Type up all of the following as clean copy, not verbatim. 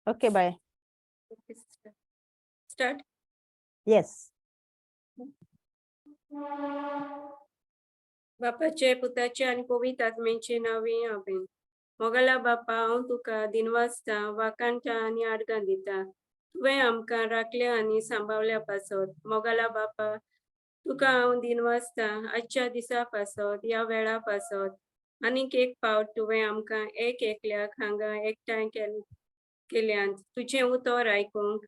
Okay bye. Okay sister. Start. Yes. बापाचे, पुताचे आनी पवित्र आत्म्याचे नांवे, आमेन. मोगाला बापा, हांव तुका दिनवासता, वाखाणटा आनी आर्गां दिता, तुवें आमकां राखल्या आनी सांबाळल्या पासत. मोगाला बापा, तुका हांव दिनवासता आजच्या दिसा पासत, ह्या वेळा पासत. आनीक एक फावट तुवें आमकां एक एकल्याक हांगा एकठांय केल्यांत तुजें उतर आयकूंक,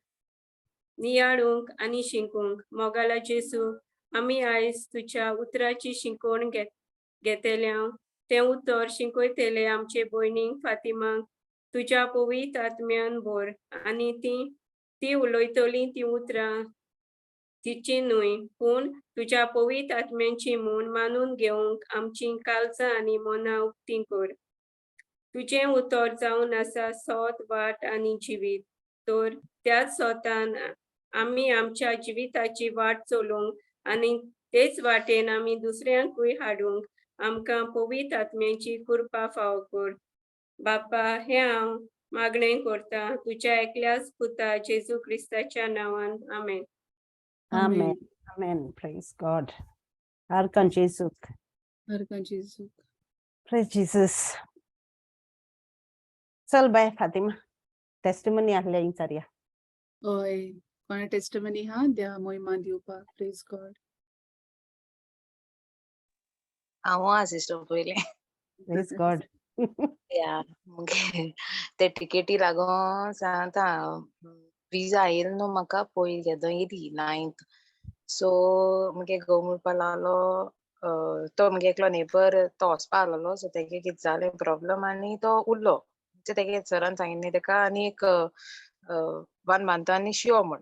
नियाळूंक आनी शिकूंक. मोगाला जेसू, आमी आयज तुज्या उतराची शिकवण घेतल्या. तें उतर शिकयतले आमचे भयणीक फातिमाक तुज्या पवित्र आत्म्यान भर आनी ती ती उलयतली ती उतरां तिची न्हय, पूण तुज्या पवित्र आत्म्याची म्हूण मानून घेवंक आमची काळजां आनी मनां उक्तीं कर. तुजें उतर जावन आसा सोत, वाट आनी जिवीत, तर त्याच सोतान आमी आमच्या जिविताची वाट चलोवंक आनी तेच वाटेन आमी दुसऱ्यांकूय हाडूंक आमकां पवित्र आत्म्याची कृपा फावो कर. बापा, हें हांव मागणें करता तुज्या एकल्याच पुता जेजू क्रिस्ताच्या नांवान, आमेन. Amen. Amen. Praise God. आर्गां जेजूक. आर्गां जेजूक. Praise Jesus. चल बाय फातिमा, टेस्टिमनी आहले विचारया. हय, कोणा टेस्टिमनी हा द्या मोहिमा दिवपाक? Praise God. हांव आहा सिस्टर पयलें. Praise God. या, मुगे ते टिकेटी लागोन सांगता, विजा येयल न्हू म्हाका पयर केदो येयली 9th. सो मुगे घोव म्हणपा लागलो, तो मुगे एकलो नेबर तो वचपा आहलोलो, सो तेगे कितें जालें प्रॉब्लम आनी तो उरलो. म्हणजे तेगे सरान सांगिल्लें तेका आनी एक वन मंथ आनी शियो म्हण.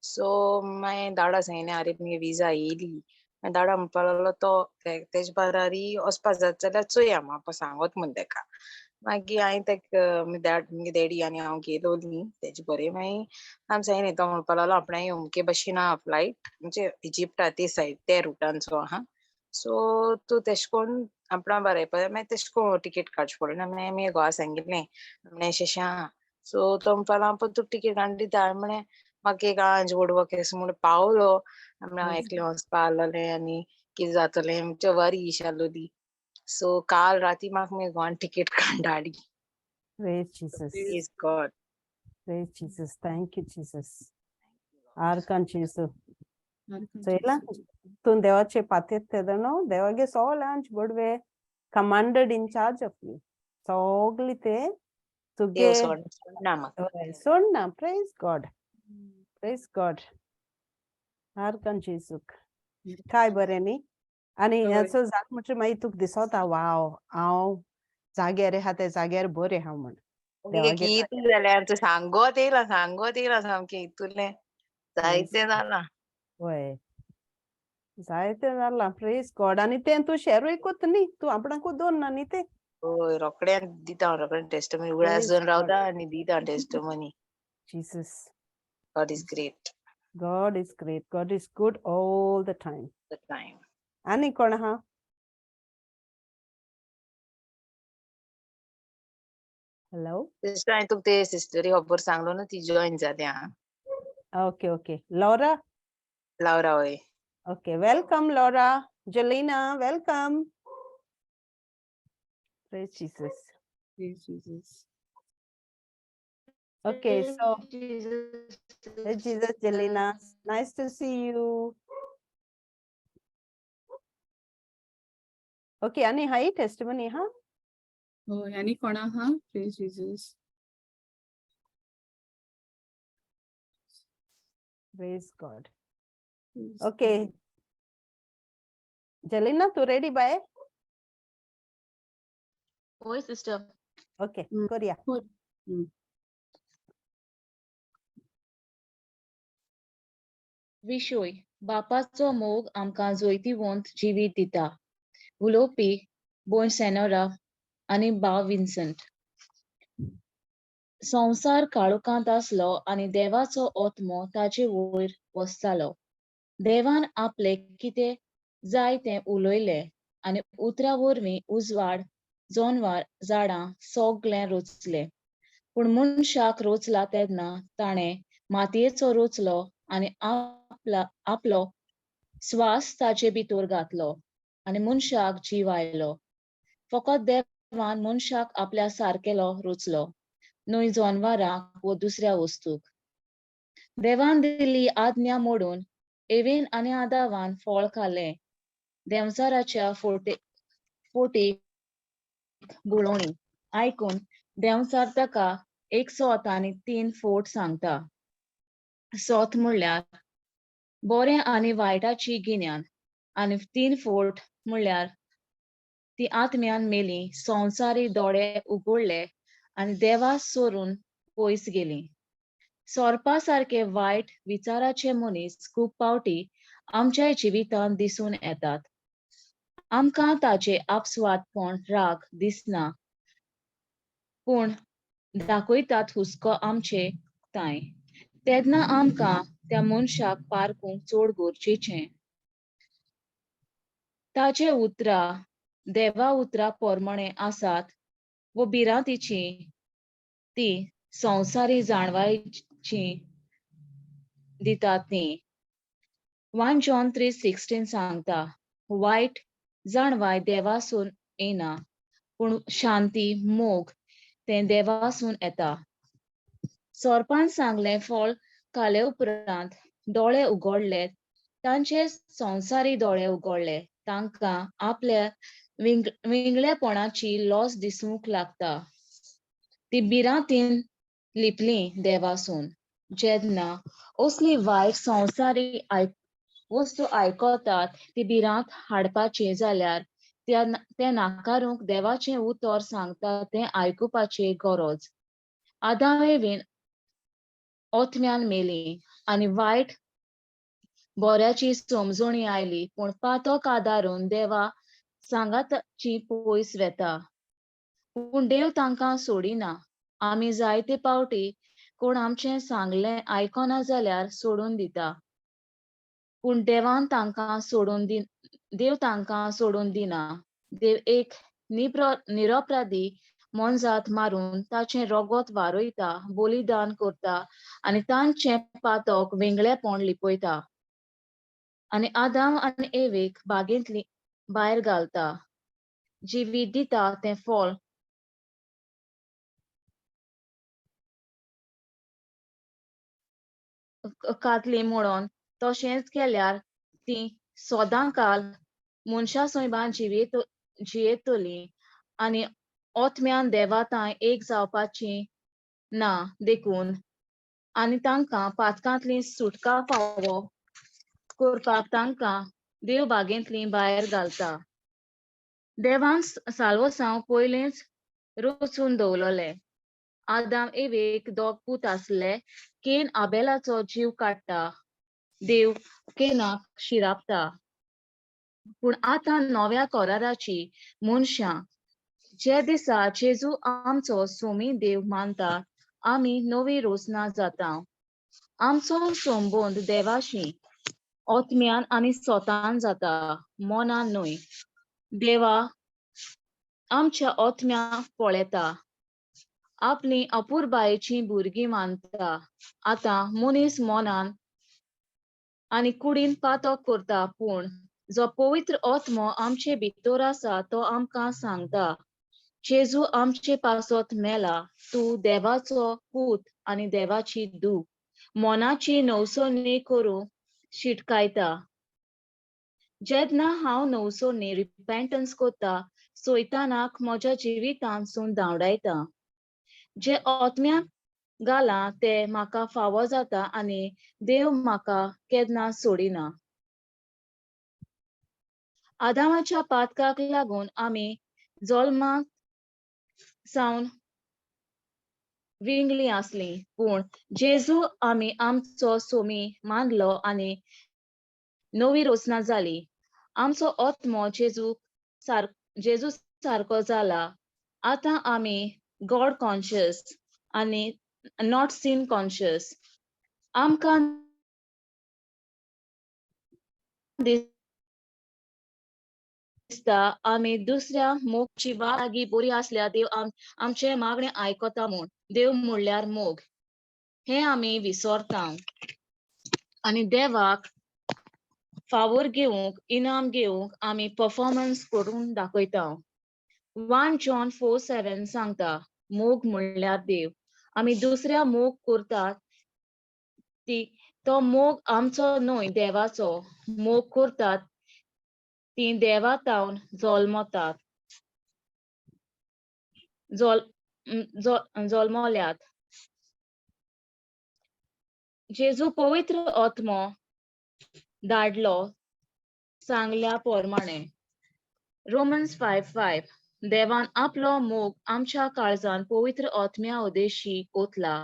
सो मागीर दाडा सांगिल्लें, आरे मुगे विजा येयली. मागीर दाडा म्हणपा लागलो, तो तेजे बारारी वचपा जात जाल्यार चोया म्हाका सांगत म्हूण तेका. मागीर हांवें तेका, मुगे डॅडी आनी हांव गेलोलीं तेजे बरें. मागीर आमी सांगिल्लें, तो म्हणपा लागलो आपणाय अमके भशेन आहा फ्लायट, म्हणजे इजिप्टा ते सायड ते रुटांचो आहा, सो तूं तेश कोन्न आपणा बरें पळय. मागीर तेश कोन्न टिकेट काडचें पडलें ना. मागीर आमी घोवा सांगिल्लें, म्हणलें अशें अशें आहा. सो तो म्हणपा लागलो, हांव तुका टिकेट काडून दिता. हांवें म्हणलें, म्हाका एक आंज वडवो केसो म्हूण पावलो. म्हणलें हांव एकलें वचपा आहलोलें आनी कितें जातलें म्हणजे वरी आसलोली. सो काल राती म्हाका मुगे घोवान टिकेट काडून धाडली. Praise Jesus. Praise God. Praise Jesus. Thank you, Jesus. आर्गां जेजू. आर्गां चोयला, जेजू. तूं देवाचे पातेत तेदो देवागे सगळ्यांच Badve commanded in charge of you, सगळी ते तुगे देव सोडना म्हाका. हय, सोडना. Praise God. Praise God. आर्गां जेजूक. काय बरें न्ही? आनी असो जालें म्हणटकीर मागीर तुका दिसता, वाव, हांव जाग्यार आहा ते जाग्यार बरें आहा म्हण. देवागे कितें जाल्यार आमचें सांगत येयलां, सांगत येयलां सामकें हितूंतलें जायतें जालां. वय, जायतें जालां. Praise God. आनी तें तूं शेरूय कोत्ता न्ही, तूं आपणाकूच दवरना न्ही तें. हय, रोखड्यान दिता हांव, रोखडें टेस्टमनी उगडास Praise जावन God. रावता आनी दिता testimony. Jesus. God is great. God is great. God is good all the time. The time. आनी कोण आहा? हॅलो. सिस्टर, हांवें तुका ते सिस्टरी खबर सांगलो न्हू, ती जॉयन जाल्या. Okay. Laura? Laura, हय. Okay, welcome Laura. Jelena, welcome. Praise Jesus. Praise Jesus. Okay, so Jesus. Praise Jesus, Jelena. Nice to see you. Okay, आनी हाय testimony हा? हय, आनी कोण आहा? Praise Jesus. Praise God. Praise Okay. God. Jelena, तू ready bye? Oi, sister. Okay, करूया. विशय, बापाचो मोग आमकां जैतिवंत जिवीत दिता. उलोवपी भयण सेनोरा आनी भाव विन्संट. संवसार काळोखांत आसलो आनी देवाचो आत्मो ताचे वयर वसतालो. देवान आपलें कितें जाय तें उलयलें आनी उतरां वरवीं उजवाड, जनवार, झाडां सगळें रचलें. पूण मनशाक रोचला तेन्ना ताणें मातयेचो रोचलो आनी आपलो स्वास ताचे भितर घातलो आनी मनशाक जीव आयलो. फकत देवान मनशाक आपल्या सारकेलो रोचलो, न्हय जनवरांक वो दुसऱ्या वस्तूक. देवान दिल्ली आज्ञा मोडून एवेन आनी आदावान फळ खालें. देंवचाराच्या फोटीक बुळोवणी आयकून देंवचार ताका 1 सोत आनी 3 फोट सांगता. सोत म्हणल्यार बरें आनी वायटाची गिन्यान आनी 3 फोट म्हणल्यार ती आत्म्यान मेली, संवसारी दोळे उगडले आनी देवा सोरून पयस गेली. सोरपा सारके वायट विचाराचे मनीस खूब पावटी आमच्या जिवितांत दिसून येतात. आमकां ताचे आपस्वादपण राग दिसना, पूण दाखयतात हुस्को आमचे तांय. तेन्ना आमकां त्या मनशाक पारखूंक चड गरजेचें. ताचे उतरां देवा उतरां प्रमाणे आसात वो भिरांतीची ती संवसारी जाणवायची दितात ती. 1 John 3:16 सांगता, वायट जाणवाय देवासून येना, पूण शांती मोग तें देवासून येता. सोरपान सांगलें फळ खाले उपरांत दोळे उगडले, तांचे संवसारी दोळे उगडले. तांकां आपल्या विंगळेपणाची लॉस दिसूंक लागता. ती भिरांतीन लिपली देवासून. जेन्ना असली वायट संवसारी वस्तू आयकतात ती भिरांत हाडपाची जाल्यार तें नाकारूंक देवाचें उतर सांगता तें आयकुपाची गरज. आदाम एवीन ओथम्यान मेली आनी वायट बऱ्याची समजणी आयली, पूण पातक आदारून देवा सांगाताची पयस वेता. पूण देव तांकां सोडिना. आमी जायते पावटी कोण आमचें सांगलें आयकना जाल्यार सोडून दिता, पूण देवान तांकां सोडून देव तांकां सोडून दिना. देव एक निरपराधी मोनजात मारून ताचें रगत वारयता, बलिदान करता आनी तांचें पातक वेंगळेपण लिपयता आनी आदाम आनी एवेक बागेंतली भायर घालता. जिवीत दिता तें फळ खातली म्हणून तशेंच केल्यार ती सदां काल मनशा सैमान जियेतली आनी ओत्म्यान देवा तांय एक जावपाची ना देखून आनी तांकां पातकांतली सुटका फावो करपाक तांकां देव बागेंतली भायर घालता. देवान साल्वसांव पयलेंच रचून दवरलें. आदाम एवेक 2 पूत आसले. केन आबेलाचो जीव काडटा, देव केनाक शिरापता. पूण आतां नव्या कराराची मनशां जे दिसा जेजू आमचो सोमी देव मानता, आमी नवी रोसना जाता. आमचो संबंद देवाशी ओत्म्यान आनी स्वतान जाता, मनान न्हय. देवा आमच्या ओत्म्या पळयता, आपली अपुरबायेची भुरगीं मानता. आतां मनीस मनान आनी कुडीन पातक करता, पूण जो पवित्र आत्मो आमचे भितर आसा तो आमकां सांगता, जेजू आमचे पासत मेला, तूं देवाचो पूत आनी देवाची धूव. मनाची नवसणी करूंक शिटकायता. जेन्ना हांव नवसणी रिपेंटन्स करता, सैतानाक म्हज्या जिवितांतसून धांवडायता. जे आत्म्याक घालां तें म्हाका फावो जाता आनी देव म्हाका केन्ना सोडिना. आदामाच्या पातकाक लागून आमी जल्माक सावन विंगली आसली, पूण जेजू आमी आमचो सोमी मानलो आनी नवी रचना जाली. आमचो आत्मो जेजू सारको जाला. आतां आमी गॉड कॉन्शियस आनी not scene conscious. आमकां दिसता आमी दुसऱ्या मोगची लागीं बरी आसल्यार देव आमचें मागणें आयकता म्हूण. देव म्हणल्यार मोग हें आमी विसरता आनी देवाक फावोर घेवंक, इनाम घेवंक आमी परफॉर्मन्स करून दाखयता. 1 John 4:7 सांगता मोग म्हणल्यार देव. आमी दुसऱ्या मोग करतात ती तो मोग आमचो न्हय, देवाचो. मोग करतात ती देवा तावन जल्मतात, जल्मल्यात. जेजू पवित्र आत्मो धाडलो सांगल्या प्रमाणे. रोमन्स 5:5 देवान आपलो मोग आमच्या काळजान पवित्र आत्म्या उदेशी ओतला.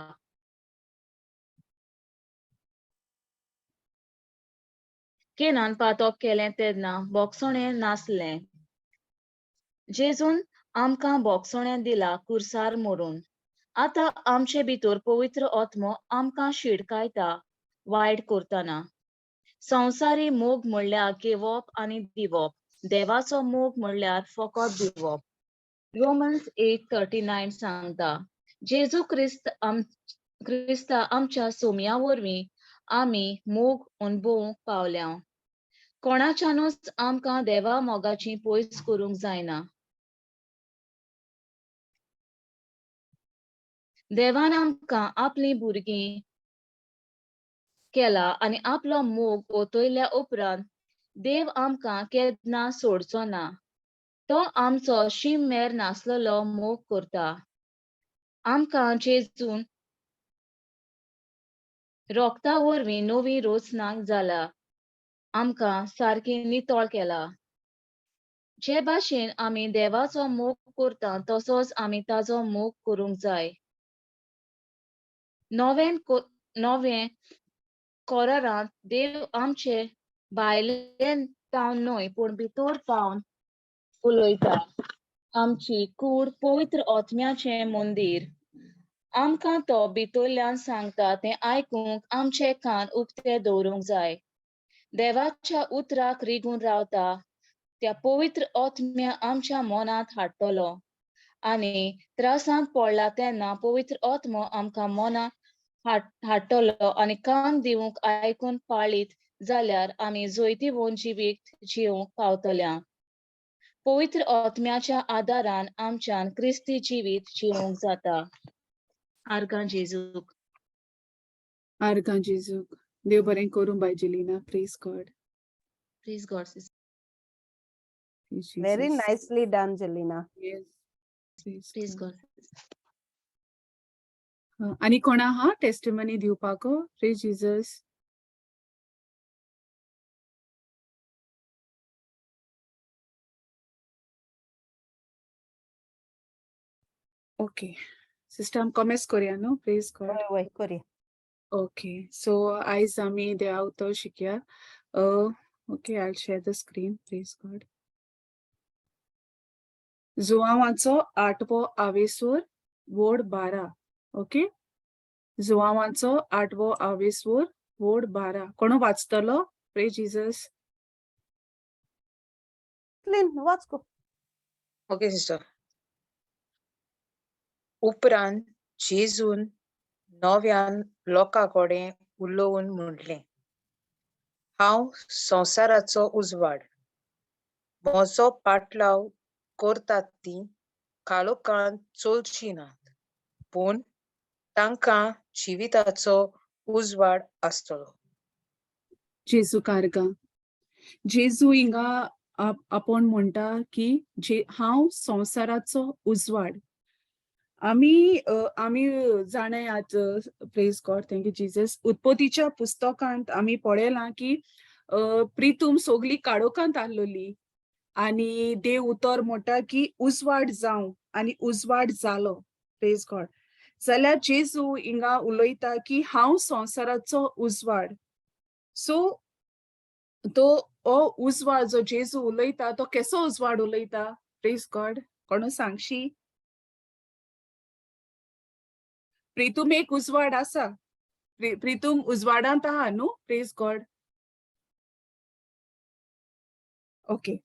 केनान पातक केलें तेन्ना बोगसणें नासलें. जेजून आमकां बोगसणें दिला कुर्सार मरून. आतां आमचे भितर पवित्र आत्मो आमकां शिडकायता वायट करतना. संवसारी मोग म्हणल्यार घेवप आनी दिवप. देवाचो मोग म्हणल्यार फकत दिवप. रोमन्स 8:39 सांगता जेजू क्रिस्ता आमच्या सोम्या वरवीं आमी मोग अणभवूंक पावल्या. कोणाच्यानूच आमकां देवा मोगाची पयस करूंक जायना. देवान आमकां आपलीं भुरगीं केला आनी आपलो मोग ओतयल्या उपरांत देव आमकां केन्ना सोडचो ना. तो आमचो शीम मेर नासलेलो मोग करता. आमकां जेजून रोगता वरवीं नवी रचना जाला, आमकां सारकी नितळ केला. जे भाशेन आमी देवाचो मोग करता तसोच आमी ताजो मोग करूंक जाय. नवें कोरारांत देव आमचे भायले तावन न्हय पूण भितर तावन उलयता. आमची कूड पवित्र आत्म्याचें मंदीर. आमकां तो भितरल्यान सांगता तें आयकूंक आमचे कान उक्ते दवरूंक जाय. देवाच्या उतराक रिगून रावता त्या पवित्र आत्म्या आमच्या मनांत हाडटलो आनी त्रासांत पडला तेन्ना पवित्र आत्मो आमकां मनांत हाडटलो आनी कान दिवंक आयकून पाळीत जाल्यार आमी जैतिवंत जिवीत जिवंक पावतल्या. पवित्र आत्म्याच्या आदारान आमच्यान क्रिस्ती जिवीत जिवंक जाता. आर्गां जेजूक. आर्गां जेजूक. देव बरें करूं बाय Jelina. Praise God. Praise God sister. Very nicely done, Jelina. Yes. Praise Praise God. God. आनी कोणा हा टेस्टिमनी दिवपाक? Praise Jesus. Okay sister, आम कॉमेस करूया न्हू? Praise God. वय वय करूया. ओके, सो आयज आमी देवा उतर शिकया. Okay, I share the screen. Praise God. जुवांवाचो आठवो आवेसोर वोड 12. ओके, जुवांवाचो आठवो आवेसोर वोड 12. कोण वाचतलो? Praise Jesus. Clean वाच गो. Okay sister. उपरांत जेजून नव्यान लोकां कडेन उलोवन म्हणलें, हांव संवसाराचो उजवाड. म्हजो पाटलाव करतात तीं काळोखांत चलचीं नात, पूण तांकां जिविताचो उजवाड आसतलो. जेजू कारगां. जेजू हिंगा आपोवन म्हणटा की जे हांव संवसाराचो उजवाड. आमी जाणात. Praise God, thank you Jesus. उत्पत्तीच्या पुस्तकांत आमी पळयलां की प्रितूम सोगली काळोखांत आहलोली आनी देव उतर म्हणटा की उजवाड जावं आनी उजवाड जालो. Praise God. जाल्यार जेजू हिंगा उलयता की हांव संवसाराचो उजवाड. सो तो हो उजवाड जो जेजू उलयता तो केसो उजवाड उलयता? Praise God. कोणू सांगशी? प्रितूम एक उजवाड आसा. प्रितूम उजवाडांत आहा न्हू? Praise God. Okay,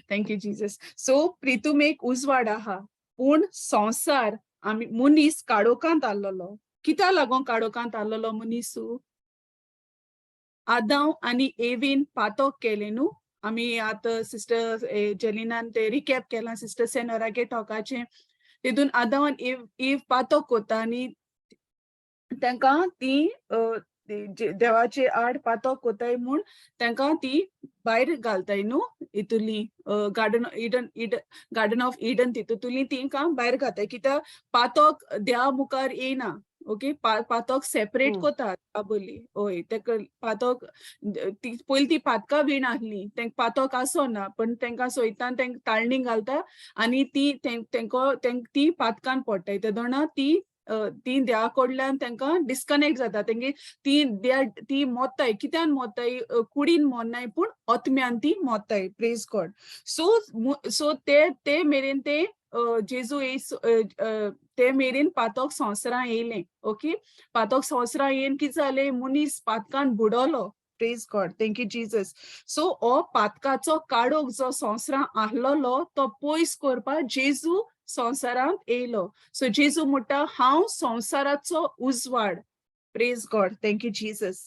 Thank you Jesus. So प्रितूम एक उजवाड आहा, पूण संवसार आमी मनीस काळोखांत आसलेलो. कित्या लागून काळोखांत आसलेलो मनीसू? आदांव आनी एवीन पातक केलें न्हू. आमी आतां सिस्टर जेलिनान ते रिकॅप केलां सिस्टर सेनोरागे टॉकाचें. तितून आदांव आनी एव पातक कोता आनी तांकां ती देवाचे आड पातक कोताय म्हूण तांकां ती भायर घालताय न्हू हितूली garden Eden Eden garden of Eden, तितूंतली तिंकां भायर घाताय, कित्याक पातक देवा मुखार येयना. ओके, पातक सेपरेट कोता बोली. हय, तेका पातक ती पयली ती पातकां वीण आहली, तेंक पातक आसना, पण तेंकां सोयतान तेंक ताळणी घालता आनी ती तेंक ती पातकान पडटाय. तेदोना ती देवा कडल्यान तेंकां डिस्कनेक्ट जाता. तेंगे ती देवा ती मोत्ताय. कित्यान मोत्ताय? कुडीन मोन्नाय, पूण आत्म्यान ती मोत्ताय. Praise God. सो सो ते ते मेरेन ते जेजू ते मेरेन पातक संवसारां येयलें. ओके, पातक संवसारां येवन कितें जालें? मनीस पातकान बुडवलो. Praise God, thank you Jesus. So हो पातकाचो काळोख जो संवसारां आहलोलो तो पयस करपाक जेजू संवसारांत येयलो. सो जेजू म्हणटा, हांव संवसाराचो उजवाड. Praise God, thank you Jesus.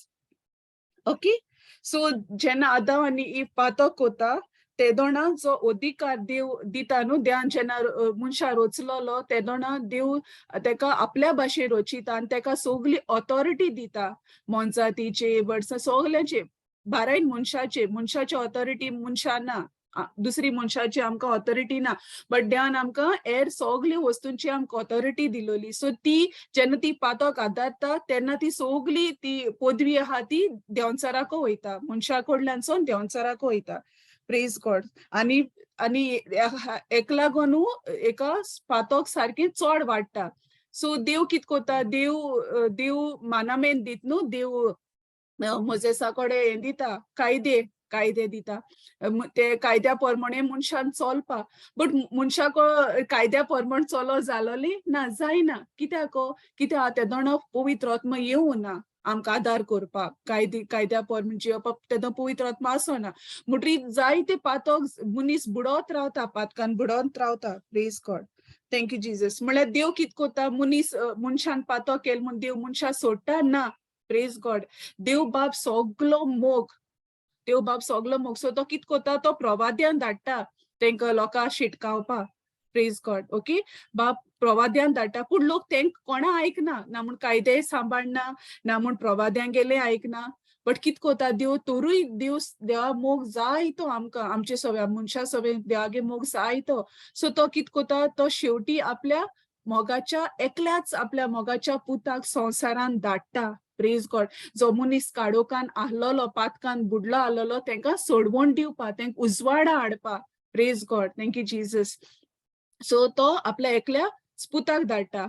Okay, so जेन्ना आदाव आनी इव पातक कोता तेदोणा जो अधिकार देव दिता न्हू, देवान जेन्ना मनशा रोचलोलो तेदोणा देव तेका आपल्या भाशेन रोचिता आनी तेका सगली ऑथॉरिटी दिता, मोनजातीचे, बर्ड्सा, सगल्यांचे, बारायन मनशाचे. मनशाचे ऑथॉरिटी मनशा ना, दुसरी मनशाची आमकां ऑथॉरिटी ना, बट देवान आमकां हेर सगळे वस्तूंची आमकां ऑथॉरिटी दिलोली. सो ती जेन्ना ती पातक आदारता तेन्ना ती सगली ती पदवी आहा ती देंवचाराको वयता, मनशा कडल्यानसून देंवचाराको वयता. Praise God. आनी आनी हेका लागोनू एका पातक सारकें चड वाडटा. सो देव कित कोता? देव देव मानामेन दित न्हू. देव मोजेसा कडेन हें दिता, कायदे कायदे दिता. ते कायद्या प्रमाणे मनशान चलपा, बट मनशाक कायद्या प्रमाण चलो जालोली ना, जायना. कित्याक? कित्याक तेदोणा पवित्र आत्मा येवं ना आमकां आदार करपाक. कायद्या प्रमाण जियोवपाक तेदो पवित्र आत्मा आसना, म्हणटरीर जायते पातक मनीस बुडत रावता, पातकान बुडत रावता. Praise God, thank you Jesus. म्हळ्यार देव कित कोता? मनीस मनशान पातक केलें म्हूण देव मनशा सोडटा ना. प्रेज गॉड. देव बाप सगलो मोग, देव बाप सगलो मोग. सो तो कित कोता? तो प्रवाद्यान धाडटा तेंकां लोकांक शिटकावपा. Praise God. Okay, बाप प्रवाद्यान धाडटा, पूण लोक तेंक कोणा आयकना ना, म्हूण कायदे सांबाळना ना, म्हूण प्रवाद्यां गेले आयकना. बट कित कोता देव? तरूय देव देवा मोग जाय तो आमकां, आमचे सगळ्या मनशा सगळे देवागे मोग जाय तो. सो तो कित कोता? तो शेवटी आपल्या मोगाच्या एकल्याच आपल्या मोगाच्या पुताक संवसारान धाडटा. प्रेज गॉड. जो मनीस काळोखान आहलोलो, पातकान बुडलो आहलोलो, तेंकां सोडवण दिवपा, तेंकां उजवाडा हाडपा. Praise God, thank you Jesus. So तो आपल्या एकल्या पुताक धाडटा.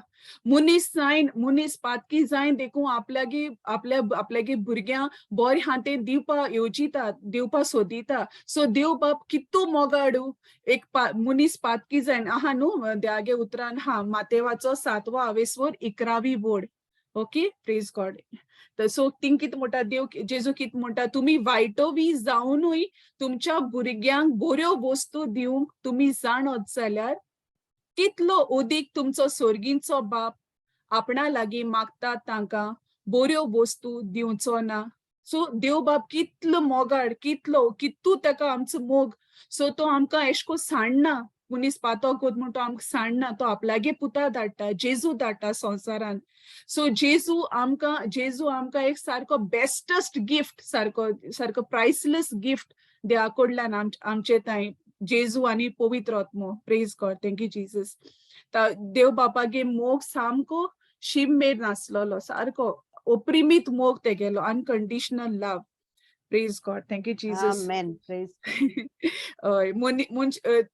मनीस जायन, मनीस पातकी जायन देखून आपल्यागे आपल्या आपल्यागे भुरग्यांक बरें आहा तें दिवपा येवजिता, दिवपा सोदिता. सो देव बाप कितू मोगाडू एक मनीस पातकी जायन आहा न्हू. देवागे उतरान हा, मातेवाचो सातवो आवेस्वर 11वी board. Okay, praise God. So तींग कित म्हणटा देव? जेजू कित म्हणटा? तुमी वायटो बी जावनूय तुमच्या भुरग्यांक बऱ्यो वस्तू दिवंक तुमी जाणत जाल्यार, कितलो अदीक तुमचो सोर्गींचो बाप आपणा लागीं मागतात तांकां बऱ्यो वस्तू दिवचो ना? सो देव बाप कितलो मोगाड, कितलो कितू ताका आमचो मोग. सो तो आमकां एश को सांडना. मनीस पातक कोत म्हण तो आमकां सांडना. तो आपल्यागे पुता धाडटा, जेजू धाडटा संवसारान. सो जेजू आमकां एक सारको बेस्टस्ट गिफ्ट, सारको सारको प्रायसलेस गिफ्ट देवा कडल्यान आमचे तांय जेजू आनी पवित्र आत्मो. Praise God, thank you Jesus. देव बापागे मोग सामको शीम नासलेलो, सारको अपरिमीत मोग तेगेलो, unconditional love. Praise God, thank you Jesus. Amen. Praise. हय,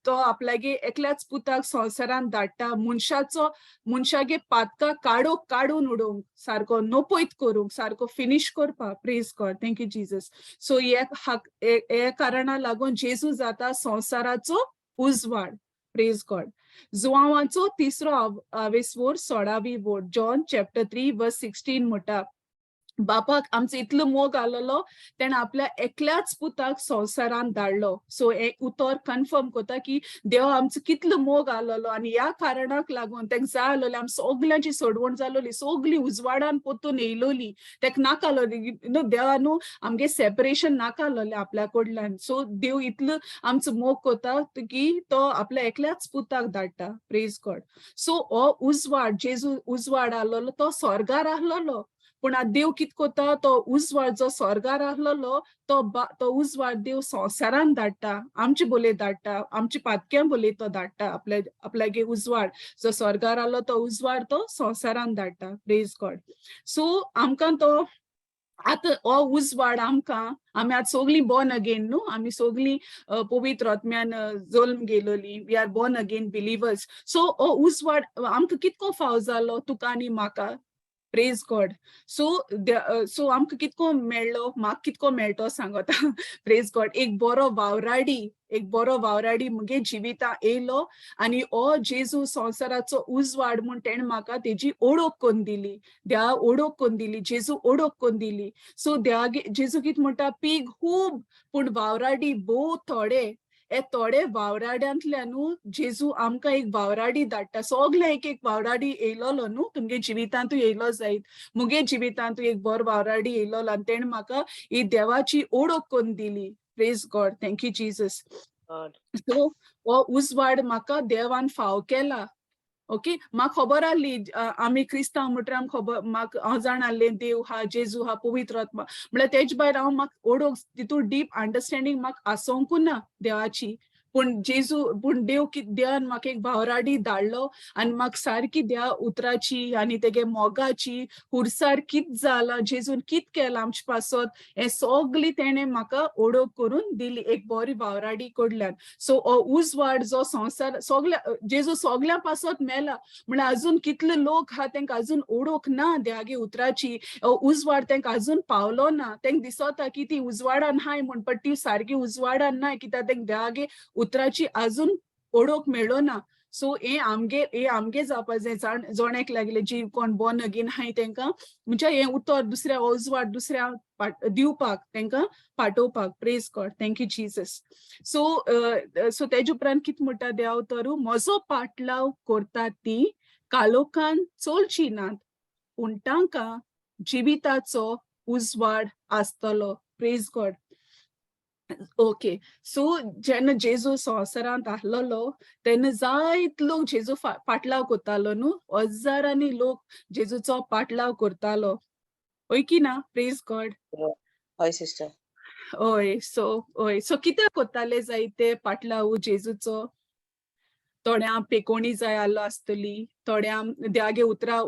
तो आपल्यागे एकल्याच पुताक संवसारान धाडटा मनशाचो मनशागे पातका काडूक काडून उडोवंक, सारको नपयत करूंक, सारको फिनीश करपाक. Praise God, thank you Jesus. So हे हे कारणा लागून जेजू जाता संवसाराचो उजवाड. प्रेज गॉड. जुवांवाचो तिसरो आवेस्वोर 16वी vote, John chapter 3 verse 16 म्हणटा, बापाक आमचो इतलो मोग आसलेलो, तेणें आपल्या एकल्याच पुताक संवसारांत धाडलो. सो हें उतर कन्फर्म करता की देव आमचो कितलो मोग आसलेलो आनी ह्या कारणाक लागून तेका जाय आसलेलें आम सगल्यांची सोडवण जालोली, सगळीं उजवाडान पोत्तून येयलोली. तेका नाका आसलोली न्हू देवा न्हू आमगे सेपरेशन नाका आसलोलें आपल्या कडल्यान. सो देव इतलो आमचो मोग करता की तो आपल्या एकल्याच पुताक धाडटा. Praise God. सो हो उजवाड, जेजू उजवाड आसलेलो, तो स्वर्गार आसलेलो, पूण आतां देव कित कोता, तो उजवाड जो स्वर्गार आसलेलो तो उजवाड देव संवसारान धाडटा, आमचे बोले धाडटा, आमचे पातक्यां बोले तो धाडटा. आपल्या आपल्यागे उजवाड जो स्वर्गार आसलो तो उजवाड तो संवसारान धाडटा. Praise God. सो आमकां तो आतां हो उजवाड आमकां, आमी आतां सगळीं बॉर्न अगेन न्हू, आमी सगळीं पवित्र आत्म्यान जल्म घेयलोली. We are born again believers. So हो उजवाड आमकां कितको फाव जालो, तुका आनी म्हाका? Praise God. सो सो आमकां कितको मेळ्ळो, म्हाका कितको मेळटो सांगता. प्रेज गॉड. एक बरो वावराडी, एक बरो वावराडी मुगे जिविता येयलो आनी हो जेजू संवसाराचो उजवाड म्हूण तेणें म्हाका तेजी ओळख करून दिली, देवा ओळख करून दिली, जेजू ओळख करून दिली. सो देवा जेजू कितें म्हणटा? पीक खूब पूण वावराडी भोव थोडे. हे थोडे वावराड्यांतल्यानू जेजू आमकां एक वावराडी धाडटा. सगळे एक एक वावराडी येयलोलो न्हू, तुमगे जिवितांतूय येयलो जायत, मुगे जिवितांतूय एक बरो वावराडी येयलोलो आनी तेणें म्हाका ही देवाची ओळख करून दिली. Praise God. Thank you, Jesus. God. So हो उजवाड म्हाका देवान फाव केला. ओके, म्हाका खबर आहली, आमी क्रिस्तांव म्हणटरी आमकां खबर, म्हाका हांव जाणा आहलें देव हा, जेजू हा, पवित्र आत्मा म्हळ्यार. तेज भायर हांव म्हाका ओळख तितू डीप अंडरस्टँडींग म्हाका आसोंकू ना देवाची. पूण जेजू, पूण देव देवान म्हाका एक वावराडी धाडलो आनी म्हाका सारकी देवा उतराची आनी तेगे मोगाची हुरसार कित जाला, जेजून कित केलां आमचे पासत, हें सगळी तेणें म्हाका ओळख करून दिली एक बरी वावराडी कडल्यान. सो हो उजवाड जो संवसार सगल्या जेजू सगल्यां पासत मेला, म्हळ्यार अजून कितले लोक आहा तेंकां अजून ओळख ना देवागे उतराची. हो उजवाड तेंकां अजून पावलो ना. तेंकां दिसता की ती उजवाडान हाय म्हूण, पण ती सारकी उजवाडान नाय, कित्याक तेंकां देवागे उतराची अजून ओळख मेळ्ळो ना. सो हे आमगे जावपा जाय, जाण जोण्याक लागले जी कोण बॉर्न अगेन आहाय तेंकां म्हणजे हें उतर दुसऱ्या उजवाड दुसऱ्या दिवपाक, तेंकां पाठोवपाक. Praise God. Thank you, Jesus. So so तेजे उपरांत कितें म्हणटा देव तर? म्हजो पाटलाव करता ती कालोखान चलची नात, पूण तांकां जिविताचो उजवाड आसतलो. प्रेज गॉड. ओके, सो जेन्ना जेजू संवसारांत आसलेलो तेन्ना जायत लोक जेजू पाटलाव करतालो न्हू. हजारांनी लोक जेजूचो पाटलाव करतालो, हय की ना? Praise God. हय सिस्टर. हय, सो हय, सो कित्याक करताले जायते पाटलाव जेजूचो? थोड्यां पेकोणी जाय आहलो आसतली, थोड्यां देवागे उतरां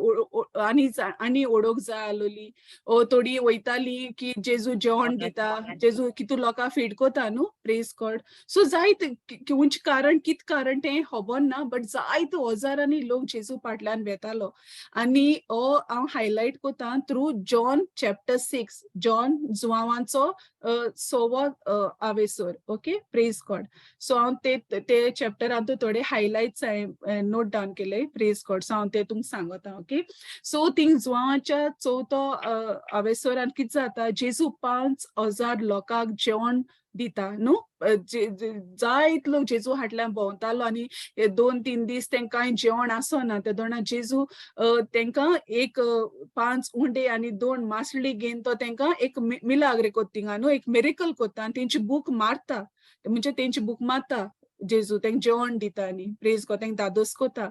आनी आनी ओडोक जाय आहलोली, ओ थोडी वयताली की जेजू जेवण दिता, जेजू कितू लोकांक फीड कोता न्हू. Praise God. सो जायत खंयचें कारण, कित कारण तें खबर ना, बट जायते हजारांनी लोक जेजू फाटल्यान वेतालो. आनी हो हांव हायलायट कोता थ्रू जॉन चॅप्टर 6, जॉन जुवांवाचो सवो आवेसर. Okay, praise God. सो हांव ते ते चॅप्टरांतू थोडे हायलायट्स हांवें नोट डावन केले. प्रेज गॉड. सो हांव ते तुमकां सांगता. ओके, सो थिंग जुवांवाच्या चवथो आवेसरान कितें जाता? जेजू 5000 लोकांक जेवण दिता न्हू. जायत लोक जेजू फाटल्यान भोंवतालो आनी हे 2-3 दीस तेंकां कांय जेवण आसना. ते दोना जेजू तेंकां एक पांच उंडे आनी दोन मासळी घेवन तो तेंकां एक मिलाग्र कोत्ता थिंगा न्हू, एक मिरेकल कोत्ता आनी तेंची भूक मारता, म्हणजे तेंची भूक मारता जेजू, तेंकां जेवण दिता आनी प्रेज गॉड, तेंकां धादोस कोता.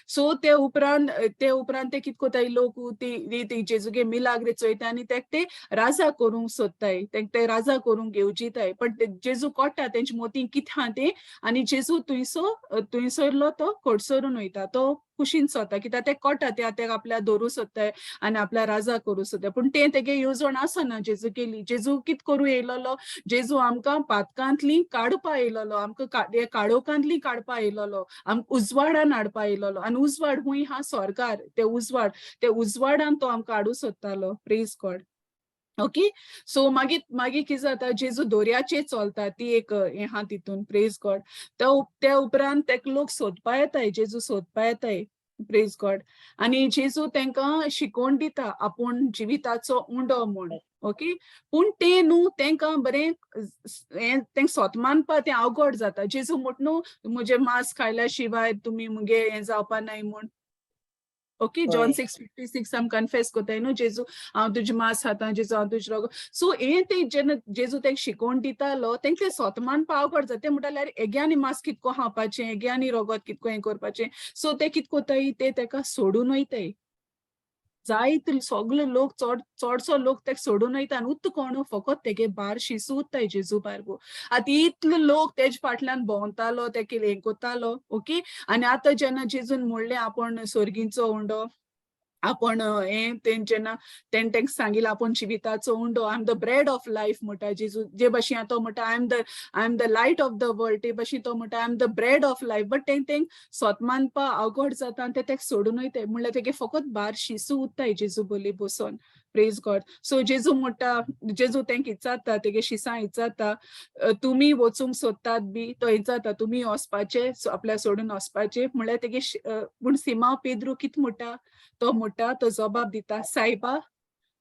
सो ते उपरांत ते कितें कोताय लोक, ती ती जेजूगे मिलाग्र चोयता आनी तेका ते राजा करूंक सोदताय, तेंका ते राजा करूंक येवजिताय. पण ते जेजू कोट्टा तेंचे मोती कितें आहा तें आनी जेजू थंयसरलो तो कडसरून वयता. तो कुशीन सोदता, कित्याक ते कोट्टा ते तेका आपल्या धरूं सोदताय आनी आपल्या राजा करूं सोदताय, पूण तें तेगे येवजण आसना जेजू केली. जेजू कित करूं येयलोलो? जेजू आमकां पातकांतली काडपा येयलोलो, आमकां हे काळोखांतली काडपा येयलोलो, आमकां उजवाडान हाडपा येयलोलो. आनी उजवाड हूंय हा? स्वर्गार ते उजवाड, ते उजवाडान तो आमकां हाडूं सोदतालो. Praise God. Okay, सो मागीर मागीर कितें जाता? जेजू दोरयाचेर चलता, ती एक हें आहा तितून. प्रेज गॉड. त्या उपरांत तेका लोक सोदपा येताय, जेजू सोदपा येताय. Praise God. आनी जेजू तेंकां शिकोवन दिता आपूण जिविताचो उंडो म्हूण, ओके. पूण तें न्हू तेंकां बरें हें तेंकां सोत मानपा तें अवघड जाता. जेजू म्हट न्हू म्हजें मांस खायल्या शिवाय तुमी मुगे हें जावपा नाय म्हूण. ओके, जॉन 6:56 आमी कन्फेस कोताय न्हू, जेजू हांव तुजें मांस खाता, जेजू हांव तुजें रोगो. सो हें तें जेन्ना जेजू तेंकां शिकोवन दितालो तेंकां तें सोत मानपा अवघड जाता. ते म्हणटाले आरे हेगे आनी मांस कितको खावपाचें, हेगे आनी रोगोत कितको हें करपाचें. सो ते कित कोताय, ते तेका सोडून वयताय. जायते सगळे लोक, चड चडसो लोक तेका सोडून वयता आनी उत कोण फकत तेगे बार शिसू उत्ताय जेजू बारबो. आतां इतलो लोक तेजे फाटल्यान भोंवतालो, तेका हें कोतालो, ओके. आनी आतां जेन्ना जेजून म्हणलें आपूण सोर्गींचो उंडो, आपूण हें तें जेन्ना तेणें तेंका सांगिलें आपूण जिविताचो उंडो, I am the bread of life म्हणटा जेजू. जे भाशेन तो म्हणटा I am the light of the world, ते भाशेन तो म्हणटा I am the bread of life. But तें तेंक सोत मानपा अवघड जाता आनी ते तेका सोडून वयताय. म्हणल्यार तेगे फकत बार शिसू उत्ताय जेजू बोली बसोन. Praise God. सो जेजू म्हणटा, जेजू तेंका इचारता, तेगे शिसां इचारता, तुमी वचूंक सोदतात बी? तो इचारता तुमी वचपाचे, आपल्या सोडून वचपाचे? म्हणल्यार तेगे, पूण सिमांव पेद्रू कित म्हणटा, तो म्हणटा, तो जबाब दिता, सायबा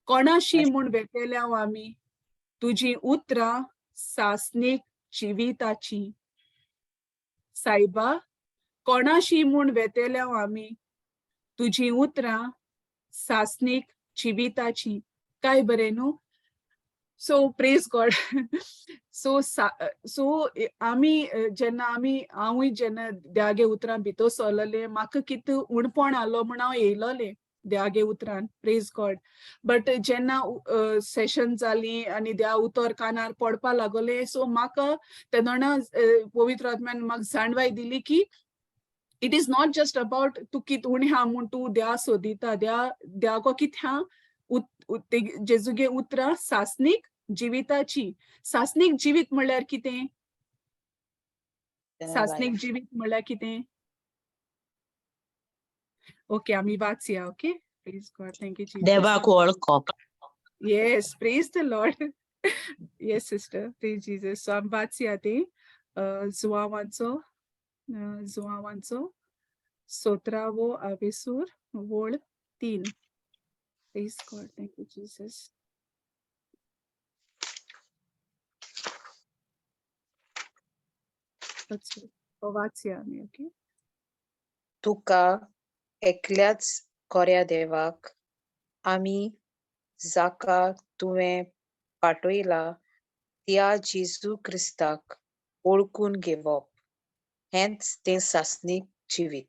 कोणाशी म्हूण वेतेल्या आमी? तुजी उतरां सासणीक जिविताची. सायबा कोणाशी म्हूण वेतेल्या आमी? तुजी उतरां सासणीक जिविताची. काय बरें न्हू? So praise God. So आमी जेन्ना आमी हांवूय जेन्ना देवागे उतरां भितर सरलें, म्हाका कित उणपण आलो म्हूण हांव येयलोलें देवागे उतरान. Praise God. But जेन्ना सेशन जाली आनी देवा उतर कानार पडपा लागलें, सो म्हाका तेदोना पवित्र आत्म्यान म्हाका जाणवाय दिली की it is not just about तूं कित उणें आहा म्हूण तूं देवा सोदिता. देवा देवाको कितें आहा, जेजूगे उतरां सासणीक जिविताची. सासणीक जिवीत म्हणल्यार कितें? सासणीक जिवीत म्हणल्यार कितें? ओके, आमी वाचया. Okay, praise God, thank you Jesus. देवाक वळखप. Yes, praise the Lord. Yes, sister, praise Jesus. So आमी वाचया ती जुवांवाचो 17वो आवेसूर, वळ 3. Praise God, thank you Jesus. वाचया आमी. ओके. तुका एकल्याच कोऱ्या देवाक आमी जाका तुवें पाठयला त्या जेजू क्रिस्ताक ओळखून घेवप हेंच तें सासणीक जिवीत.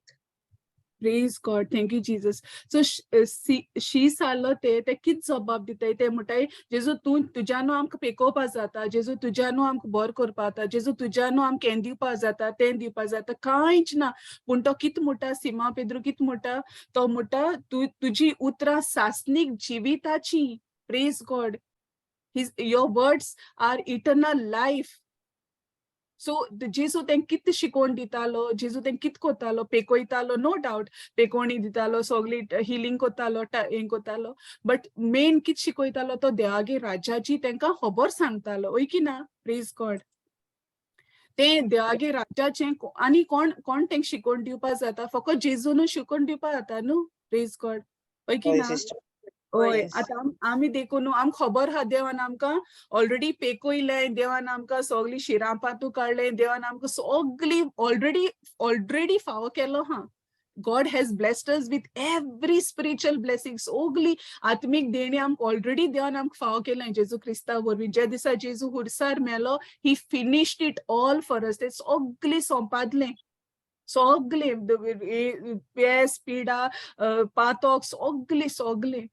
Praise God, thank you Jesus. So शीस आसलो ते कित जबाब दिताय? ते म्हणटाय जेजू तूं तुज्यानू आमकां पेकोवपा जाता, जेजू तुज्यानू आमकां बरो करपा जाता, जेजू तुज्यानू आमकां हें दिवपा जाता, तें दिवपा जाता, कांयच ना. पूण तो कित म्हणटा, सिमा पेद्रू कित म्हणटा, तो म्हणटा तूं तुजी उतरां सासणीक जिविताची. Praise God. Your words are eternal life. So जेजू तेंकां कितें शिकोवन दितालो, जेजू तेंकां कितें कोतालो? पेकोयतालो, नो डावट, पेकोवणी दितालो, सगळी हिलींग कोतालो, हें कोतालो, बट मेन कितें शिकयतालो तो? देवागे राज्याची तेंकां खबर सांगतालो, हय की ना? Praise God. तें देवागे राज्याचें आनी कोण कोण तेंकां शिकोवन दिवपा जाता? फकत जेजूनू शिकोवन दिवपा जाता न्हू? प्रेज गॉड, हय की ना? हय. आतां आमी देखून आमकां खबर आहा देवान आमकां ऑलरेडी पेकोयलें, देवान आमकां सगळीं शिरापांतू काडलें, देवान आमकां सगळी ऑलरेडी फावो केलो आहा. God has blessed us with every spiritual blessing. सगळी आत्मीक देणी आमकां ऑलरेडी देवान आमकां फावो केलें जेजू क्रिस्ता वरवीं. ज्या दिसा जेजू खुर्सार मेलो, he finished it all for us. ते सगळें सोंपादलें, सगळें पेस, पिडा, पातोक, सगळें सगळें.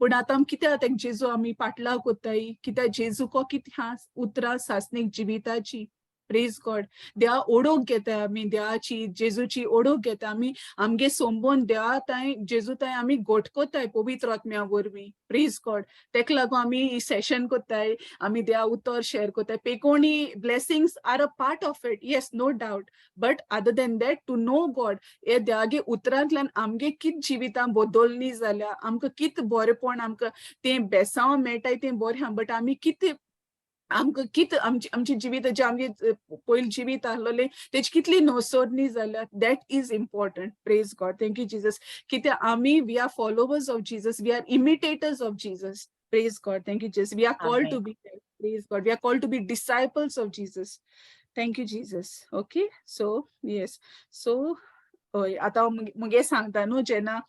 पूण आतां आमी कित्याक तेंक जेजू आमी पाटलाव कोत्ताय? कित्याक जेजू को कितें आहा? उतरां सासणीक जिविताची. Praise God. देवा ओडोक घेता आमी, देवाची जेजूची ओडोक घेता आमी. आमगे सोंबोन देवा तांय जेजू तांय आमी गोट कोत्ताय पवित्र आत्म्या वरवीं. Praise God. तेका लागून आमी ही सेशन कोत्ताय, आमी देवा उतर शेअर कोत्ताय. पेकोणी blessings are a part of it, yes, no doubt, but other than that, to know God, हे देवागे उतरांतल्यान आमगे कित जिवितां बदलनी जाल्या, आमकां कित बरेंपण, आमकां तें बेसांव मेळटाय तें बरें आहा, बट आमी कितें आमकां कित आमची आमची जिवीत जें आमगे पयलीं जिवीत आहलोलें तेजी कितली नोसोरणी जाल्या, that is important. Praise God, thank you Jesus. कित्याक आमी, we are followers of Jesus, we are imitators of Jesus. Praise God, thank you Jesus. We are called to be, praise God, we are called to be disciples of Jesus. Thank you Jesus. Okay, so yes, so हय, आतां मुगे सांगता न्हू, जेन्ना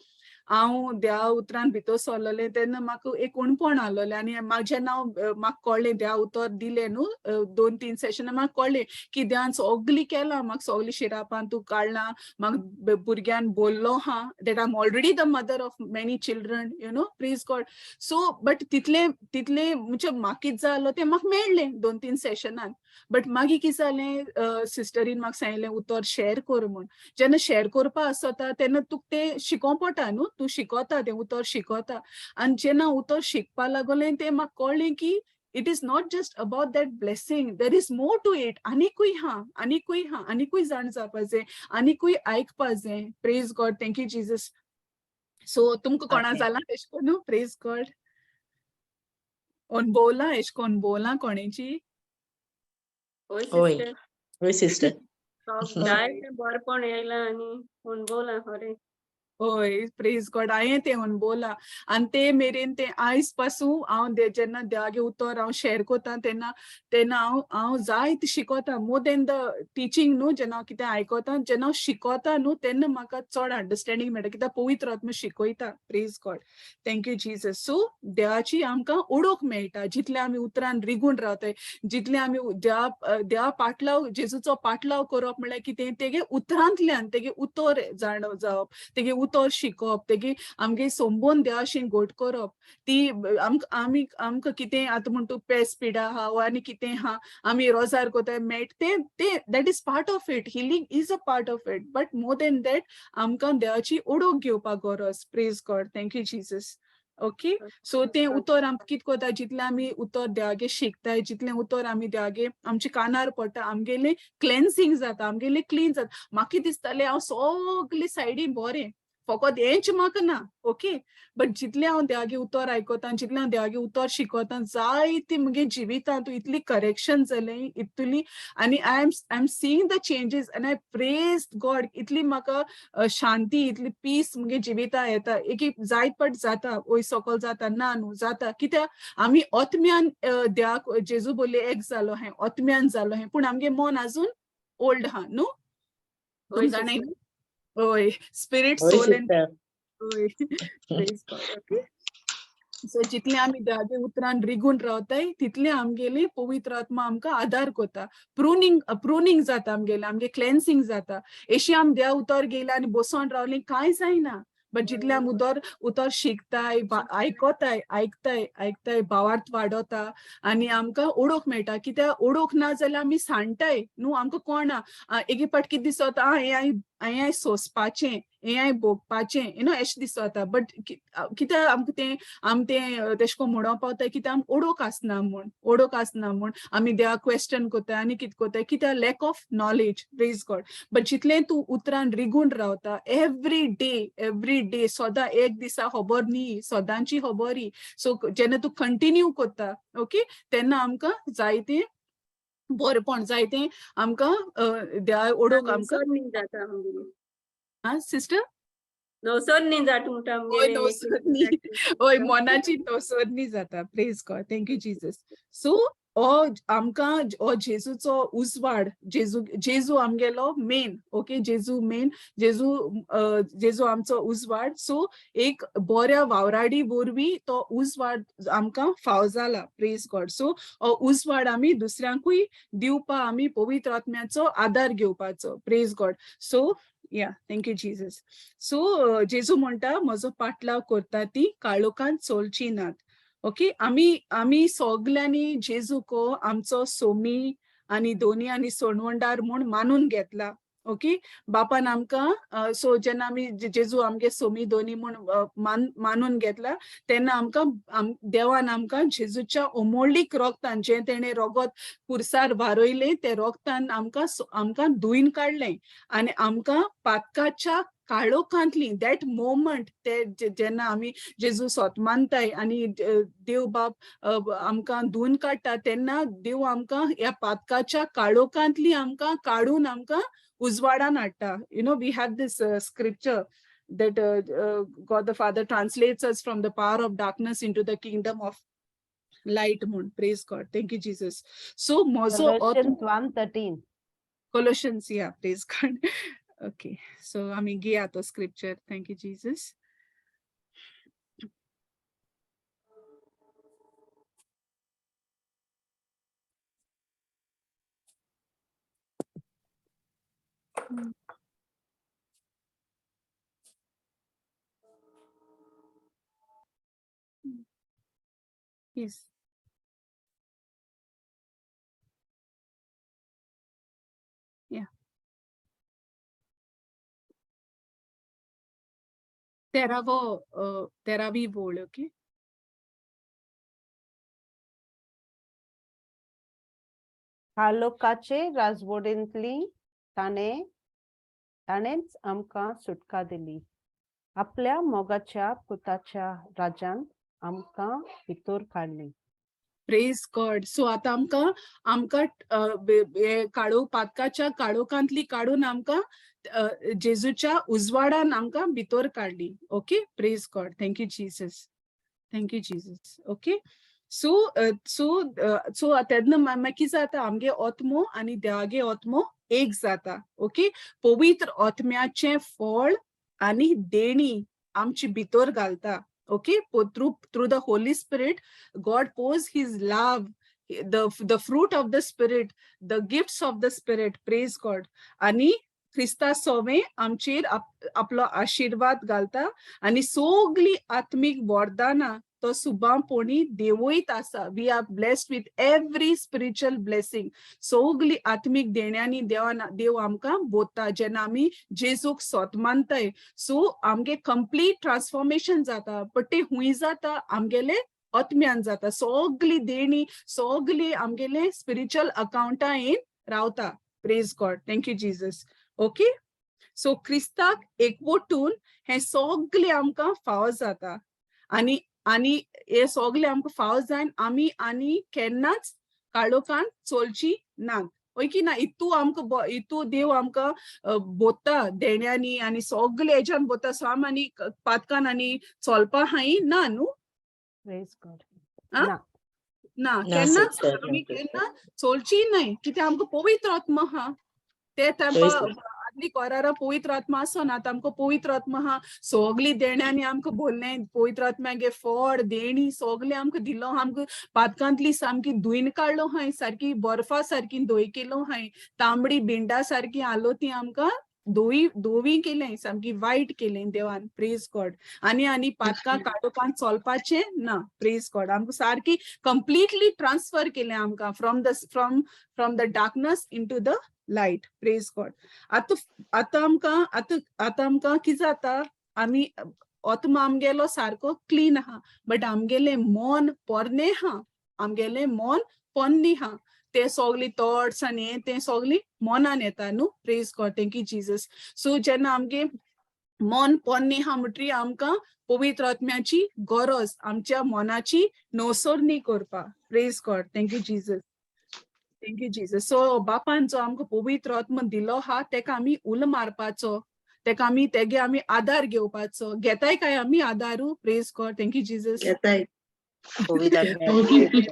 हांव देवा उतरान भितर सरलेलें तेन्ना म्हाका एक उणपण आहलोलें आनी म्हाका जेन्ना हांव म्हाका कळ्ळें, देवा उतर दिलें न्हू, 2-3 सेशनां म्हाका कळ्ळें की देवान सगळें केलां, म्हाका सगळें शिरापान तूं काडलां, म्हाका भुरग्यान बोल्लो आहा, that I am already the mother of many children. Praise God. So but तितलें तितलें म्हणजे म्हाका कितें जालो तें म्हाका मेळ्ळें 2-3 सेशनान. बट मागीर कितें जालें, सिस्टरीन म्हाका सांगलें उतर शेर कर म्हूण. जेन्ना शेर करपा आसता तेन्ना तुका तें शिकोवंक पडटा न्हू, तूं शिकोता, तें उतर शिकोता. आनी जेन्ना उतर शिकपा लागलें तें म्हाका कळ्ळें की it is not just about that blessing, there is more to it. आनीकूय हा, आनीकूय हा, आनीकूय जाण जावपा जाय, आनीकूय आयकपा जाय. Praise God, thank you Jesus. So तुमकां कोणा जालां तेश कोन्न? प्रेज गॉड. अणभवलां, एश कोन्न अणभवलां कोणेची? हय. होय. सिस्टर. होय सिस्टर. जायतें बरेपण येयलां आनी अणभवलां खरें. हय, प्रेज गॉड. हांवें तें अणभवलां आनी ते मेरेन तें आयज पासून हांव जेन्ना देवागे उतर हांव शेर करता तेन्ना तेन्ना हांव जायत शिकोता, मोर देन the teaching न्हू. जेन्ना हांव कितें आयकता, जेन्ना हांव शिकोता न्हू, तेन्ना म्हाका चड अंडरस्टँडींग मेळटा, कित्याक पवित्र आत्मा शिकयता. Praise God, thank you Jesus. So देवाची आमकां ओळख मेळटा जितले आमी उतरान रिगून रावताय, जितले आमी देवा देवा पाटलाव, जेजूचो पाटलाव करप म्हणल्यार कितें? तेगे उतरांतल्यान तेगे उतर जाण जावप, तेगे उतर शिकप, तेगे आमगे संबंद देवाशी घट करप. ती आमी आमकां कितें आतां म्हण तूं पेस पिडा आहा वा आनी कितें आहा, आमी रोजार कोताय, मेट तें तें that is part of it. Healing is a part of it, but more than that आमकां देवाची ओळख घेवपाक गरज. Praise God, thank you Jesus. Okay, so तें उतर आमकां कितें करता, जितलें आमी उतर देवागे शिकताय, जितलें उतर आमी देवागे आमच्या कानार पडटा, आमगेलें क्लेन्सींग जाता, आमगेलें क्लीन जाता. म्हाका दिसतालें हांव सगळे सायडीन बरें, फकत हेंच म्हाका ना. ओके, बट जितलें हांव देवागे उतर आयकता, जितलें हांव देवागे उतर शिकता, जायते मुगे जिवितांत इतली करेक्शन जालें, इतली आनी I am seeing the changes आनी I praise God. इतली म्हाका शांती, इतली पीस मुगे जिविता येता. एक एक जायत पट जाता, वयर सकल जाता, ना न्हू, जाता, कित्याक आमी आत्म्यान देवाक जेजू बोल्ले एक जालो हें, आत्म्यान जालो हें, पूण आमगे मन अजून ओल्ड आहा न्हू. तुमी जाणाय? हय, स्पिरीट, सोल एंड, हय. Praise God. Okay, so जितले आमी देवाच्या उतरान रिगून रावताय तितले आमगेले पवित्र आत्मा आमकां आदार करता. प्रुनींग प्रुनींग जाता आमगेलें, आमगे क्लेन्सिंग जाता. एशी आमी देवा उतर गेले आनी बसोन रावली, कांय जायना. बट जितले आमी उतर उतर शिकताय, आयकोताय, आयकताय आयकताय, भावार्थ वाडोता आनी आमकां ओळख मेळटा. कित्याक ओळख ना जाल्यार आमी सांडटाय न्हू, आमकां कोणा एक फावट कितें दिसता, आं, हें हांवें सोंसपाचें, हें हांवें भोगपाचें, एशें दिसता. बट कित्याक आमकां तें आम तें तेशें कोन्न म्हणोंक पावता? कित्याक आमकां ओळख आसना म्हूण. ओळख आसना म्हूण आमी देवाक क्वेश्चन करताय आनी कितें करताय, कित्याक lack of knowledge. Praise God. But जितलें तूं उतरान रिगून रावता एवरी डे, एवरी डे, सदां, एक दिसा खबर न्ही, सदांची खबर ही. सो जेन्ना तूं कंटिन्यू करता, ओके, तेन्ना आमकां जायतें बरेपण, जायतें आमकां देवा ओळख आमकां नवसर जाता आमगेली. आं सिस्टर? नवसर जाता म्हणटा हय. आमगेलें. नवसरनी, हय, मनाची नवसरनी जाता. Praise God, thank you Jesus. So हो आमकां हो जेजूचो उजवाड, जेजू, जेजू आमगेलो मेन, ओके, जेजू मेन, जेजू, जेजू आमचो उजवाड. सो एक बऱ्या वावराडी वरवीं तो उजवाड आमकां फाव जाला. Praise God. सो हो उजवाड आमी दुसऱ्यांकूय दिवपा आमी पवित्र आत्म्याचो आदार घेवपाचो. Praise God. So yeah, thank you Jesus. So जेजू म्हणटा, म्हजो पाटलाव करता ती काळोखान चलची नात. ओके, आमी आमी सगल्यांनी जेजूक आमचो सोमी आनी दोनी आनी सोणवंडार म्हूण मानून घेतला. ओके, बापान आमकां, सो जेन्ना आमी जेजू आमगे सोमी दोनी म्हूण मानून घेतला तेन्ना आमकां देवान आमकां जेजूच्या अमोलीक रोगतान, जें तेणें रोगत पुरसार वारयलें, ते रोगतान आमकां आमकां धुयन काडलें आनी आमकां पातकाच्या काळोखांतली that moment ते जेन्ना आमी जेजू सोत मानताय आनी देव बाप आमकां धुवन काडटा, तेन्ना देव आमकां ह्या पातकाच्या काळोखांतली आमकां काडून आमकां उजवाडान हाडटा. We have this scripture that God the Father translates us from the power of darkness into the kingdom of light म्हूण. Praise God, thank you Jesus. So म्हजो Colossians 1:13. Colossians, yeah, praise God. Okay, so आमी घेया तो scripture. Thank you Jesus. Yes. Yeah. तेरावो, तेरावी वळ, okay. काळोखाचे राजवटींतली ताणेंच आमकां सुटका दिली. आपल्या मोगाच्या पुताच्या राज्यांत आमकां भितर काडली. Praise God. So आतां आमकां हे काळो पातकाच्या काळोखांतली काडून आमकां जेजूच्या उजवाडान आमकां भितर काडली. Okay, praise God, thank you Jesus, thank you Jesus. Okay, so तेन्ना मागीर कितें जाता, आमगे आत्मो आनी देवागे आत्मो एक जाता. ओके, पवित्र आत्म्याचें फळ आनी देणी आमची भितर घालता. Okay, through the Holy Spirit, God pours His love, the fruit of the Spirit, the gifts of the Spirit. Praise God. आणि क्रिस्ता सोवे आमचेर आपलो आशिर्वाद घालता आनी सगळी आत्मीक वरदानां तो सुबांपणी देवयत आसा. We are blessed with every spiritual blessing. सगळी आत्मीक देण्यांनी देवान देव आमकां बोता जेन्ना आमी जेजूक सोत मानताय. सो आमगे कंप्लीट ट्रान्सफॉर्मेशन जाता, बट ते हुंय जाता? आमगेले आत्म्यान जाता. सगळी देणी सगळी आमगेले स्पिरिच्युअल अकाउंटा येन रावता. Praise God, thank you Jesus. Okay, so क्रिस्ताक एकवटून हें सगळें आमकां फावो जाता आनी हे सगळें आमकां फावो जायन आमी आनी केन्नाच काळोखान चलची ना. हय की ना? इतू आमकां इतू देव आमकां बोता देण्यांनी आनी सगळे हेज्यान बोता. सो आमी आनी पातकान आनी चलपा हाय ना न्हू? Praise God. आ? ना. ना. ना. केन्नाच sister. आमी केन्ना चलची न्हय, कित्याक आमकां पवित्र आत्मा आहा. ते तांकां आदली करारा पवित्र आत्मा आसना, आतां आमकां पवित्र आत्मा आहा. सगळी देण्यांनी आमकां भरलें. पवित्र आत्म्यागे फळ देणी सगळें आमकां दिलो. आमकां पातकांतली सामकी धुयन काडलो हांय, सारकी बर्फा सारकी धंय केलो हांय, तांबडी बिंडा सारकी आलो ती आमकां धोवी धोवी केलें, सामकी वायट केलें देवान. Praise God. आनी पातकां काडोवपान चलपाचें ना. Praise God. आमकां सारकी कंप्लिटली ट्रान्सफर केलें आमकां from the darkness into the light. Praise God. आतां आमकां कितें जाता, आमी आत्मा आमगेलो सारको क्लीन आहा, बट आमगेलें मन पोरणें आहा. आमगेलें मन पोन्नी आहा. ते सगळी थॉट्स आनी हें तें सगळी मनान येता न्हू? Praise God, thank you Jesus. So जेन्ना आमगे मन पोन्नी आहा म्हणटरी आमकां पवित्र आत्म्याची गरज आमच्या मनाची नवसरणी करपाक. Praise God, thank you Jesus, thank you Jesus. So बापान जो आमकां पवित्र आत्मा दिलो आहा, तेका आमी उलो मारपाचो, तेका आमी तेगे आमी आदार घेवपाचो. घेताय काय आमी आदारू? Praise God, thank you Jesus. घेताय. पवित्र आत्म्याची.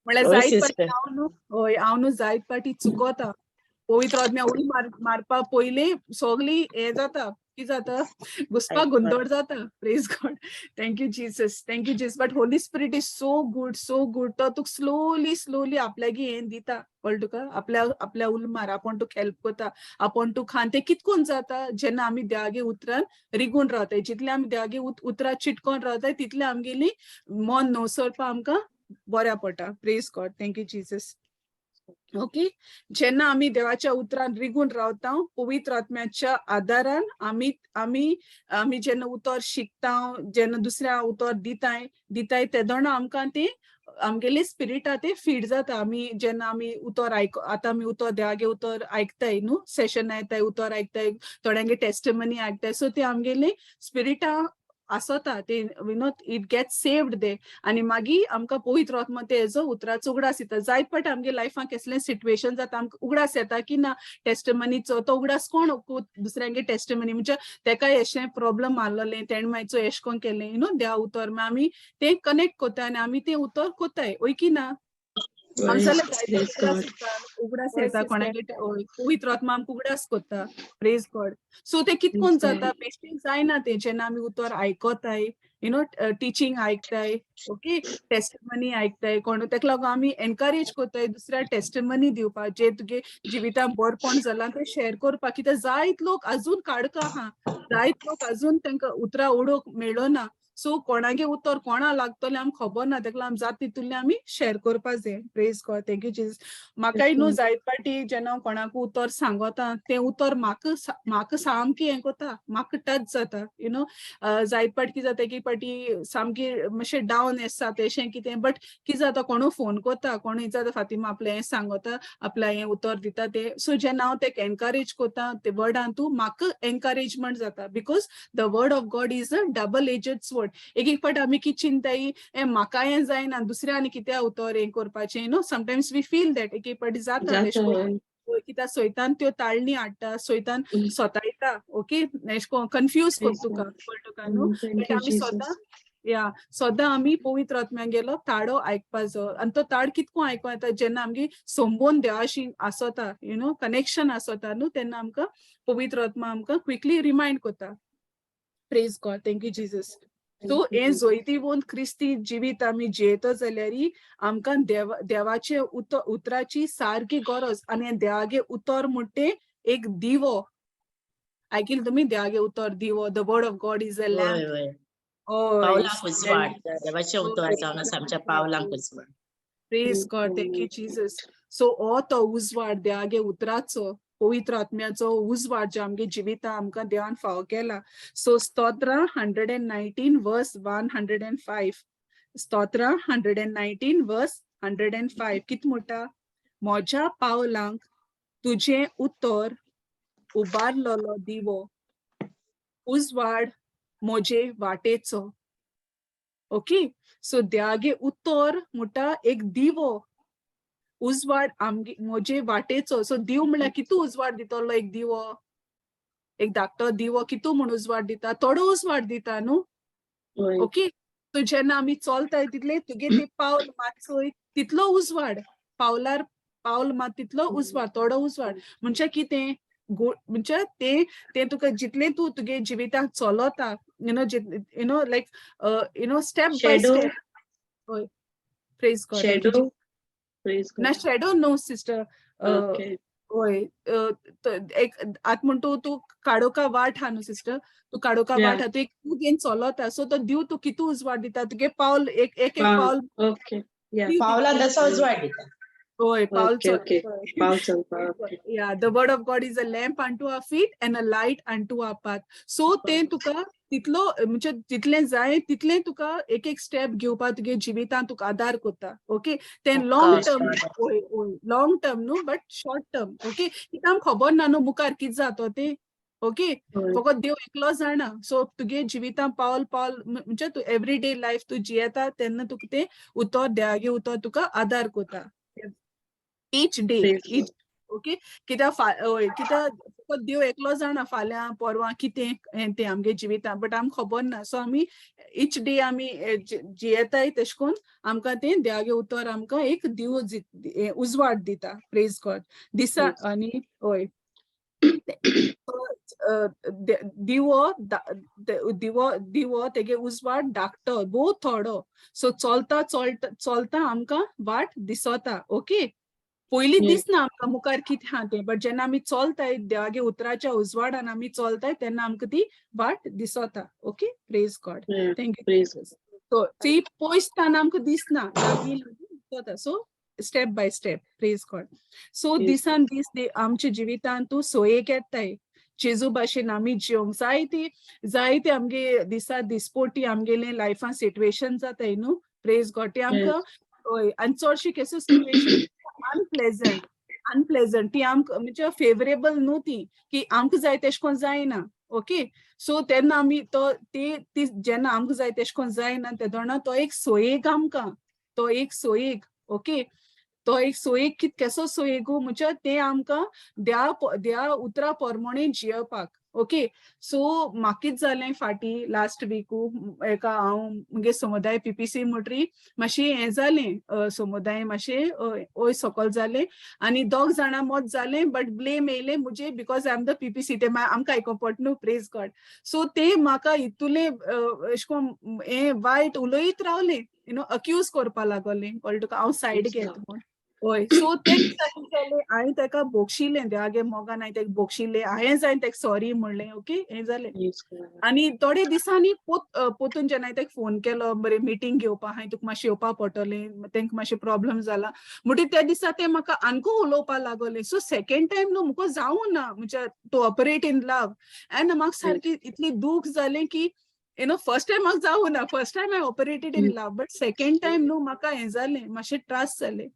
म्हळ्यार हय, जायत sister. फाटी हांव न्हू, हय, हांव न्हू जायत फाटी चुकोता. पवित्र आत्म्या उलो मारपा पयलीं सगळी हें जाता, कितें जाता, घुसपा गोंदळ जाता. Praise God, thank you Jesus, thank you Jesus. But Holy Spirit is so good, so good. तो तुका स्लोली स्लोली आपल्यागे हें दिता, कळ्ळें तुका? आपल्या उलमार आपूण तुका हेल्प करता, आपूण तुका खान. तें कितकोन जाता? जेन्ना आमी देवागे उतरान रिगून रावताय. जितलें आमी देवागे उतरां चिटकोन रावताय, तितलें आमगेली मन नवसरपा आमकां बऱ्या पडटा. Praise God, thank you Jesus. Okay, जेन्ना आमी देवाच्या उतरान रिगून रावता, पवित्र आत्म्याच्या आदारान आमी जेन्ना उतर शिकता, जेन्ना दुसऱ्या उतर दिताय दिताय, तेदोना आमकां तें आमगेले स्पिरिटा ते फीड जाता. आमी जेन्ना आमी उतर आयक, आतां आमी उतर, देवागे उतर आयकताय न्हू, सेशन येताय, उतर आयकताय, थोड्यांगे टेस्टिमनी आयकताय, सो ते आमगेले स्पिरिटा आसता ते, it get saved दे. आनी मागीर आमकां पवित्र आत्मा ते हेजो उतराचो उगडास येता. जायत फावट आमगे लायफान कसलें सिट्युएशन जाता, आमकां उगडास येता की ना, टेस्टिमनीचो तो उगडास कोण दुसऱ्यांगे टेस्टिमनी, म्हणजे तेका अशें प्रॉब्लम आसलोलें, तेणें मागीर एशें कोन केलें, you know देवा उतर मागीर आमी तें कनेक्ट कोत्ता आनी आमी तें उतर कोत्ताय, वय की ना? आमकां जाल्यार जायते उगडास येता, उगडास येता कोणागे. पवित्र आत्मा आमकां उगडास कोत्ता. Praise God. सो तें कितकोन जाता, बेश्टें जायना तें. जेन्ना आमी उतर आयकोताय, you know teaching आयकताय, ओके, टेस्टिमनी आयकताय कोण, तेका लागून आमी एनकरेज कोत्ताय दुसऱ्या टेस्टिमनी दिवपाक, जे तुगे जिवितान बरपण जालां तें शेअर करपाक. कित्याक जायत लोक अजून काडका आहा, जायत लोक अजून तांकां उतरां उडोवंक मेळना. सो कोणागे उतर कोणा लागतलें आमकां खबर ना. तेका लागून आमी जाता तितूंतलें आमी शेअर करपा जाय. Praise God, thank you Jesus. म्हाकाय न्हू जायत फावटी जेन्ना हांव कोणाक उतर सांगता, तें उतर म्हाका सामकें हें कोता, म्हाका टच जाता you know. जायत फावट कितें जाता की फावटी सामकी मातशें डावन आसता तेशें कितें, बट कितें जाता, कोणूय फोन कोता, कोणूय जाता, फातिमा आपलें हें सांगता, आपल्या हें उतर दिता तें. सो जेन्ना हांव तेका एनकरेज कोता ते वर्डान तूं म्हाका एनकरेजमेंट जाता, because the word of God is a double edged sword. एक एक फावट आमी कितें चिंताय, हें म्हाका हें जायना, दुसऱ्या आनी कित्याक उतर हें करपाचें. Sometimes we feel that. एक एक फावटी जाता तेशें करून. कित्याक सैतान त्यो ताळणी हाडटा, सैतान सोतायता, ओके, एशें कोन कन्फ्यूज कोत्ता तुका, कळटा तुका न्हू? बट आमी सदां या सदां आमी पवित्र आत्म्यागेलो ताळो आयकपाचो. आनी तो ताळ कितको आयको येता? जेन्ना आमगे संबंद देवाशी आसता, you know connection आसता न्हू, तेन्ना आमकां पवित्र आत्मा आमकां क्विकली रिमायंड कोता. Praise God, thank you Jesus. So हें जैतिवंत क्रिस्ती जिवीत आमी जियेता जाल्यार आमकां देवाचे उतराची सारकी गरज. आनी देवागे उतर म्हणटे एक दिवो. आयकिल तुमी? देवागे उतर दिवो. The word of God is a lamp. वय वय पावलांक उजवाड. देवाचें उतर जावन आसा आमच्या पावलांक उजवाड. Praise God, thank you Jesus. So हो तो उजवाड देवागे उतराचो, पवित्र आत्म्याचो उजवाड जो आमगे जिविता आमकां देवान फावो केला. सो स्तोत्र 119 verse 105. स्तोत्र 119 verse 105 कित म्हणटा? म्हज्या पावलांक तुजें उतर उबारलेलो दिवो, उजवाड म्हजे वाटेचो. ओके, सो देवागे उतर म्हणटा एक दिवो, उजवाड आमगे म्हजे वाटेचो. सो दिव म्हणल्यार कितू उजवाड दितलो एक दिवो? एक धाकटो दिवो कितू म्हूण उजवाड दिता? थोडो उजवाड दिता न्हू? ओके, सो जेन्ना आमी चलताय तितले तुगे ते पावल मात तितलो उजवाड, पावलार पावल मात तितलो उजवाड, थोडो उजवाड. म्हणजे कितें म्हणजे ते ते तुका जितले तूं तुगे जिविताक चलता, you know like step by Shadow. Step. हय, praise God. Shadow. Praise ना, shadow no sister. हय, एक आत म्हण तूं तूं काडोका वाट हा न्हू सिस्टर, तूं काडोका वाट हा, तूं एक तूं घेवन चलता, सो तो दिव तूं कितू उजवाड दिता? तुगे पावल एक एक एक पावल Okay. पावलां तसो उजवाड दिता. हय, पावल. Okay. पावल चलपा, okay. Yeah, the word of God is a lamp unto our feet and a light unto our path. So ते तुका तितलो, म्हणजे जितलें जाय तितलें तुका एक एक स्टेप घेवपाक तुगे जिवितांत तुका आदार कोता. ओके, ते लॉंग टर्म, हय हय, लॉंग टर्म न्हू, बट शॉर्ट टर्म. ओके, कित्याक आमकां खबर ना न्हू मुखार कितें जाता तें. ओके, फकत देव एकलो जाणा. सो तुगे जिवितांत पावल पावल, म्हणजे तूं एवरीडे लायफ तूं जियेता तेन्ना तुका तें उतर, देवागे उतर तुका आदार कोता each day. Each, okay. कित्याक हय, कित्याक फकत देव एकलो जाणा फाल्यां परवां कितें हें तें आमगे जिवितांत, बट आमकां खबर ना. सो आमी इच डे आमी जियेताय तेश कोन आमकां तें देवागे उतर आमकां एक दिवो, उजवाड दिता. प्रेज गॉड. दिसा आनी हय, दिवो दिवो दिवो तेगे उजवाड धाकटो, भोव थोडो. सो चलता चलता चलता आमकां वाट दिसता. ओके, पयलीं दिसना आमकां मुखार कितें आहा तें, बट जेन्ना आमी चलताय देवागे उतराच्या उजवाडान आमी चलताय तेन्ना आमकां ती वाट दिसता. Okay, praise God. Thank you. Praise. So ती पयसताना आमकां दिसना, लागीं लागीं दिसता. So step by step. Praise God. So दिसान दीस आमच्या जिवितांत तूं सोयेक येताय, जेजू भाशेन आमी जिवंक जायते जायते आमगे दिसा दिसपोटी आमगेले लायफान सिट्युएशन जाताय न्हू. प्रेज गॉड. ते आमकां हय, आनी चडशी केसो सिट्युएशन अनप्लेजंट, अनप्लेजंट ती आमकां म्हणजे फेवरेबल न्हू ती की आमकां जाय तेश कोन जायना. ओके, सो तेन्ना आमी तो ती ती जेन्ना आमकां जाय तेश कोन जायना तेदोना तो एक सोयेग आमकां, तो एक सोयेग. ओके, तो एक सोयेग कित केसो सोयेगू म्हणजे ते आमकां द्या उतरा पोरमोणे जियेवपाक. ओके, सो म्हाका कित जालें फाटीं लास्ट विकू एका हांव मुगे समुदाय पीपीसी म्हणटरी मातशें हें जालें, समुदाय मातशें वयर सकयल जालें आनी दोग जाणां मत जालें, बट ब्लेम येयलें मुजे because I am the PPC. तें मागीर आमकां आयको पडटा न्हू. Praise God. सो ते म्हाका इतुलें एशें कोन हें वायट उलयत रावलें, you know, accused करपा लागोलें, कळ्ळें तुका, हांव सायड घेत म्हूण. हय, सो तें जालें, हांवें ताका बोगशिलें, देवागे मोगान हांवें ताका बोगशिलें, हांवें जायन ताका सॉरी म्हणलें. ओके, हें जालें. आनी थोडे दिसांनी पोतून जेन्ना हांवें ताका फोन केलो, बरें मिटींग घेवपा हांवें तुका मातशें येवपा पडटलें, तांकां मातशें प्रॉब्लम जाला म्हणटकीर त्या दिसा ते म्हाका आनकू उलोवपा लागोले. सो सेकेंड टायम न्हू मुको जावूं ना म्हणजे to operate in love and म्हाका सारकी इतली दूख जालें की you know first time म्हाका जावूं ना, first time I operated in love, but second time न्हू म्हाका हें जालें, मातशें त्रास जाले,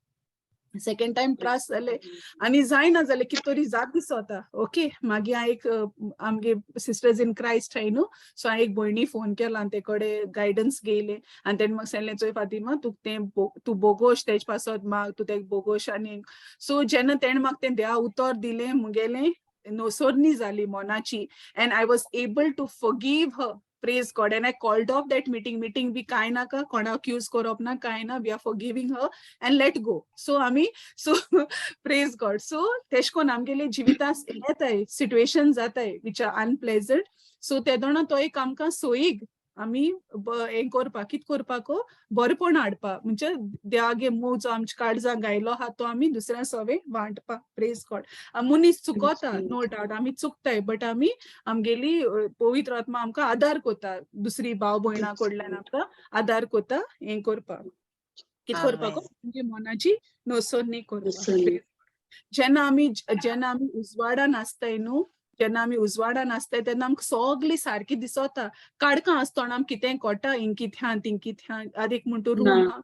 सेकेंड टायम त्रास जाले आनी जायना जालें, कित तरी जात दिसता. ओके, मागीर हांवें एक आमगे सिस्टर्स इन क्रायस्ट हाय न्हू, सो हांवें एक भयणी फोन केलो आनी ते कडेन गायडन्स घेयलें आनी तेणें म्हाका सांगलें, चोय फातिमा, तुका तें तूं बोगोश तेज पासत माग, तूं तेका बोगोश. आनी सो जेन्ना तेणें म्हाका तें देवा उतर दिलें, मुगेलें नोसोरनी जाली मनाची and I was able to forgive her. Praise God. And I called off that meeting. Meeting B काय नाका, कोणा अक्यूज करप ना, काय ना, we are forgiving her and let go. So आमी, सो प्रेज गॉड. सो तेश कोन आमगेले जिवितांत येताय सिट्युएशन जाताय which are unpleasant, सो तेदोना तो एक आमकां सोयीग आमी हें करपाक, कित करपाक, बरेपण हाडपा, म्हणजे देवागे मोग जो आमच्या काळजाक गायलो आहा तो आमी दुसऱ्या सोवे वांटपा. प्रेज गॉड. मनीस चुकोता, नो डावट, आमी चुकताय, बट आमी आमगेली पवित्र आत्मा आमकां आदार कोता, दुसरी भाव भयणां कडल्यान आमकां आदार कोता हें करपाक, कित करपाक, आमगे मनाची नोसरणी करपाक. जेन्ना आमी उजवाडान आसताय न्हू, जेन्ना आमी उजवाडान आसताय तेन्ना आमकां सगळी सारकी दिसता. काळखां आसतना आमकां कितें कळटा, हिंग कितें आहा, थिंग कितें आहा. आनी एक म्हण तूं रूम आहा,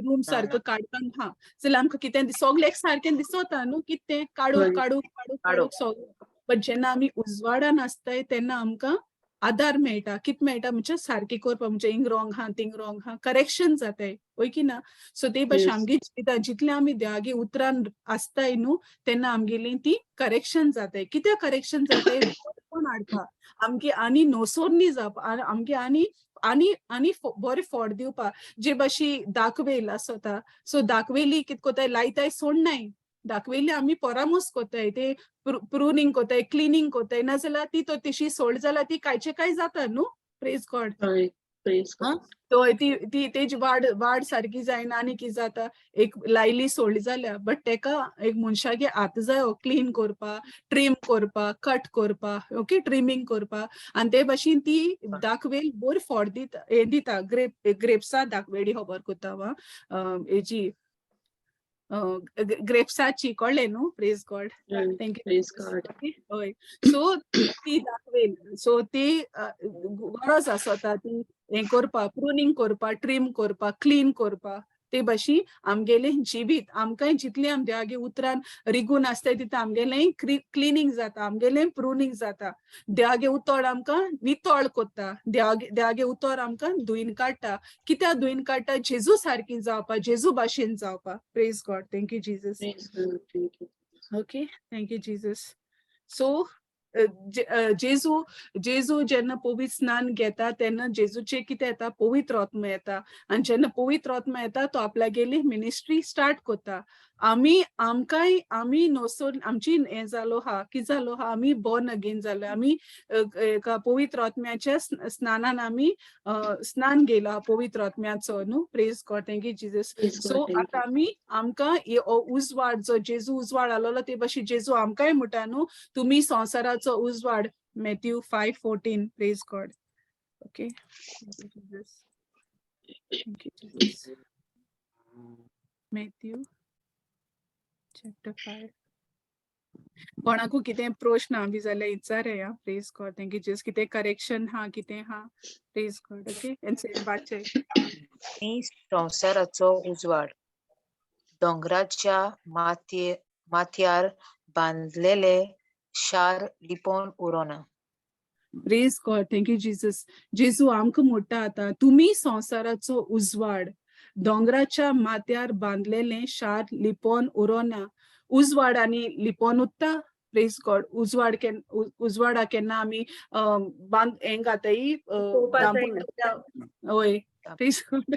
रूम सारको काळखान आहा जाल्यार आमकां कितें सगळें एक सारकें दिसता न्हू, कितें काडूक काडूक काडूक काडूक सगळें. बट जेन्ना आमी उजवाडान आसताय तेन्ना आमकां आदार मेळटा. कित मेळटा म्हणजे सारकें करपाक, म्हणजे हिंग रॉंग आहा, थिंग रॉंग आहा, करेक्शन जाताय, हय की ना? सो ते भाशेन आमगे जिवितांत जितलें आमी देवागे उतरान आसताय न्हू, तेन्ना आमगेली ती करेक्शन जाताय. कित्याक करेक्शन जाताय? बरेपण हाडपा आमगे आनी नोसोरनी जावपा आमगे आनी आनी आनी बरें फोट दिवपा. जे भाशेन दाखवेल आसता, सो दाखवेली कित कोताय, लायताय सोडनाय, दाखवेली आमी परामोस कोताय, ते प्रुनींग कोताय, क्लिनींग कोताय, नाजाल्यार ती तो तशी सोड जाल्यार ती कांयचे काय जाता न्हू. Praise God. तो ती ती तेजी वाड वाड सारकी जायना आनी कितें जाता, एक लायली सोडली जाल्यार, बट तेका एक मनशागे हात जायो क्लीन करपा, ट्रीम करपा, कट करपा, ओके, ट्रिमींग करपा. आनी ते भाशेन ती दाखवेल बरी फोट दिता, हें दिता. ग्रेप्सा दाखवेली खबर कोत्ता वा हेजी ग्रेप्साची, कळ्ळें न्हू? Praise God. Thank you. हय, सो ती दाखवेल, सो ती गरज आसता ती हें करपा, प्रुनींग करपा, ट्रीम करपा, क्लीन करपा. ते भाशेन आमगेलें जिवीत आमकांय जितलें आम देवागे उतरान रिगून आसताय तितलें आमगेलें क्लिनींग जाता, आमगेलें प्रुनींग जाता. देवागे उतर आमकां नितळ कोत्ता, देवागे उतर आमकां धुयन काडटा. कित्याक धुयन काडटा? जेजू सारकी जावपा, जेजू भाशेन जावपा. Praise God. Thank you Jesus. Okay, thank you Jesus. So जेजू जेन्ना पवित्र स्नान घेता तेन्ना जेजूचे कितें येता? पवित्र आत्मा येता. आनी जेन्ना पवित्र आत्मा येता तो आपल्यागेली मिनिस्ट्री स्टार्ट करता. आमी आमकांय आमी नोसोर आमची हें जालो आहा, कितें जालो आहा, आमी बॉर्न अगेन जाले, आमी एका पवित्र आत्म्याच्या स्नानान आमी स्नान घेयला आहा पवित्र आत्म्याचो न्हू. Praise God. Thank you Jesus. So आतां आमी आमकां उजवाड जो जेजू उजवाड आलोलो ते भाशेन जेजू आमकांय म्हणटा न्हू, तुमी संवसाराचो उजवाड. Matthew 5:14. Praise God. Okay, thank you Jesus. Matthew chapter 5. कोणाकू कितें प्रश्न बी जाल्यार विचार या. Praise God. Thank you Jesus. कितें करेक्शन हा, कितें हा? Praise God. Okay, and वाचय. मी संवसाराचो उजवाड. दोंगराच्या माथ्यार बांदलेले शार लिपोन उरोना. Praise God, thank you Jesus. जेजू आमकां म्हणटा आतां, तुमी संवसाराचो उजवाड. दोंगराच्या माथ्यार बांदलेलें शार लिपोन उरोना. उजवाड आनी लिपोन उत्ता? प्रेज गॉड. उजवाड केन्ना, उजवाडा केन्ना आमी बांद हें घाताय? लिपोवपा जायना. वय, प्रेज गॉड.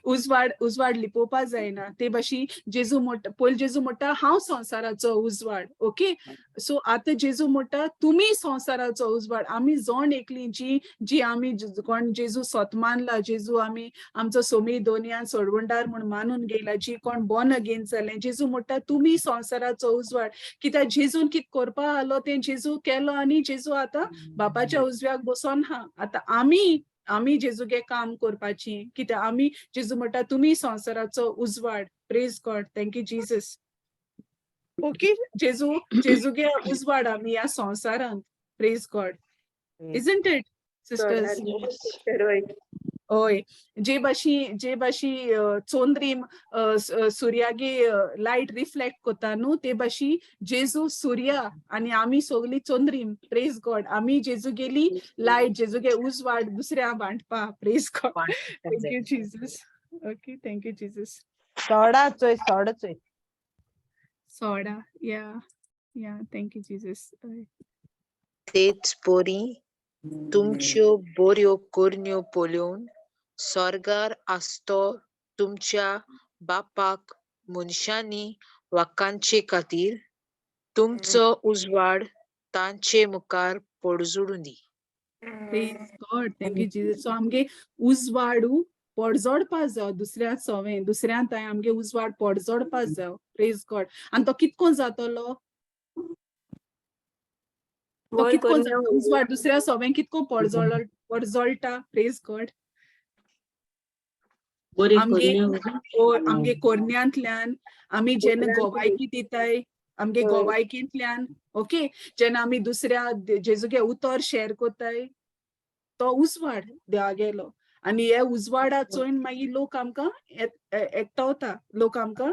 उजवाड, उजवाड लिपोवपा जायना. ते भाशी जेजू म्हणटा, पयलीं जेजू म्हणटा, हांव संवसाराचो उजवाड. ओके, सो आतां जेजू म्हणटा, तुमी संवसाराचो उजवाड. आमी जण एकली जी जी आमी कोण जेजू सोत मानला, जेजू आमी आमचो सोमी दोनयान सोडवणदार म्हूण मानून गेला, जी कोण बॉर्न अगेन जालें, जेजू म्हणटा, तुमी संवसाराचो उजवाड. कित्याक जेजून कितें करपा आहलो तें जेजू केलो आनी जेजू आतां बापाच्या उजव्याक बसोन हा. आतां आमी जेजूगे काम करपाची, कित्याक आमी, जेजू म्हणटा, तुमी संवसाराचो उजवाड. Praise God, thank you Jesus. Okay, जेजू, जेजूगे उजवाड आमी ह्या संवसारांत. Praise God. Isn't it, sisters? हय, जे भाशी चोंद्रीम सुर्यागे लायट रिफ्लेक्ट कोता न्हू, ते भाशी जेजू सुर्या आनी आमी सगळी चोंद्रीम. प्रेज गॉड. आमी जेजू गेली लायट, जेजूगे उजवाड दुसऱ्या वांटपा. Praise God, thank you Jesus. Okay, thank you Jesus. सोडा चोय, सोडा चोय. सोडा, yeah, thank you Jesus. हय. तेच पोरी तुमच्यो बऱ्यो करण्यो पळोवन स्वर्गार आसतो तुमच्या बापाक मनशांनी वाखाणचे खातीर तुमचो उजवाड तांचे मुखार पडजुडूं दी. Praise God, thank you Jesus. So आमगे उजवाडू पडजोडपा जाव दुसऱ्या सोवें, दुसऱ्या तांय आमगे उजवाड पडजोडपा जाव. प्रेज गॉड. आनी तो कितको जातलो? तो वर कितको करून जाता उजवाड दुसऱ्या सोवें? कितको पडजोळ पडजोळटा? प्रेज गॉड. बरी आमगे ओ आमगे कोरण्यांतल्यान, आमी जेन्ना गोवायकी दिताय, आमगे गोवायकींतल्यान, ओके, जेन्ना आमी दुसऱ्या जेजूगे उतर शेअर कोताय, तो उजवाड देवा गेलो आनी हे उजवाडा चोयन मागीर लोक आमकां एकठावता, लोक आमकां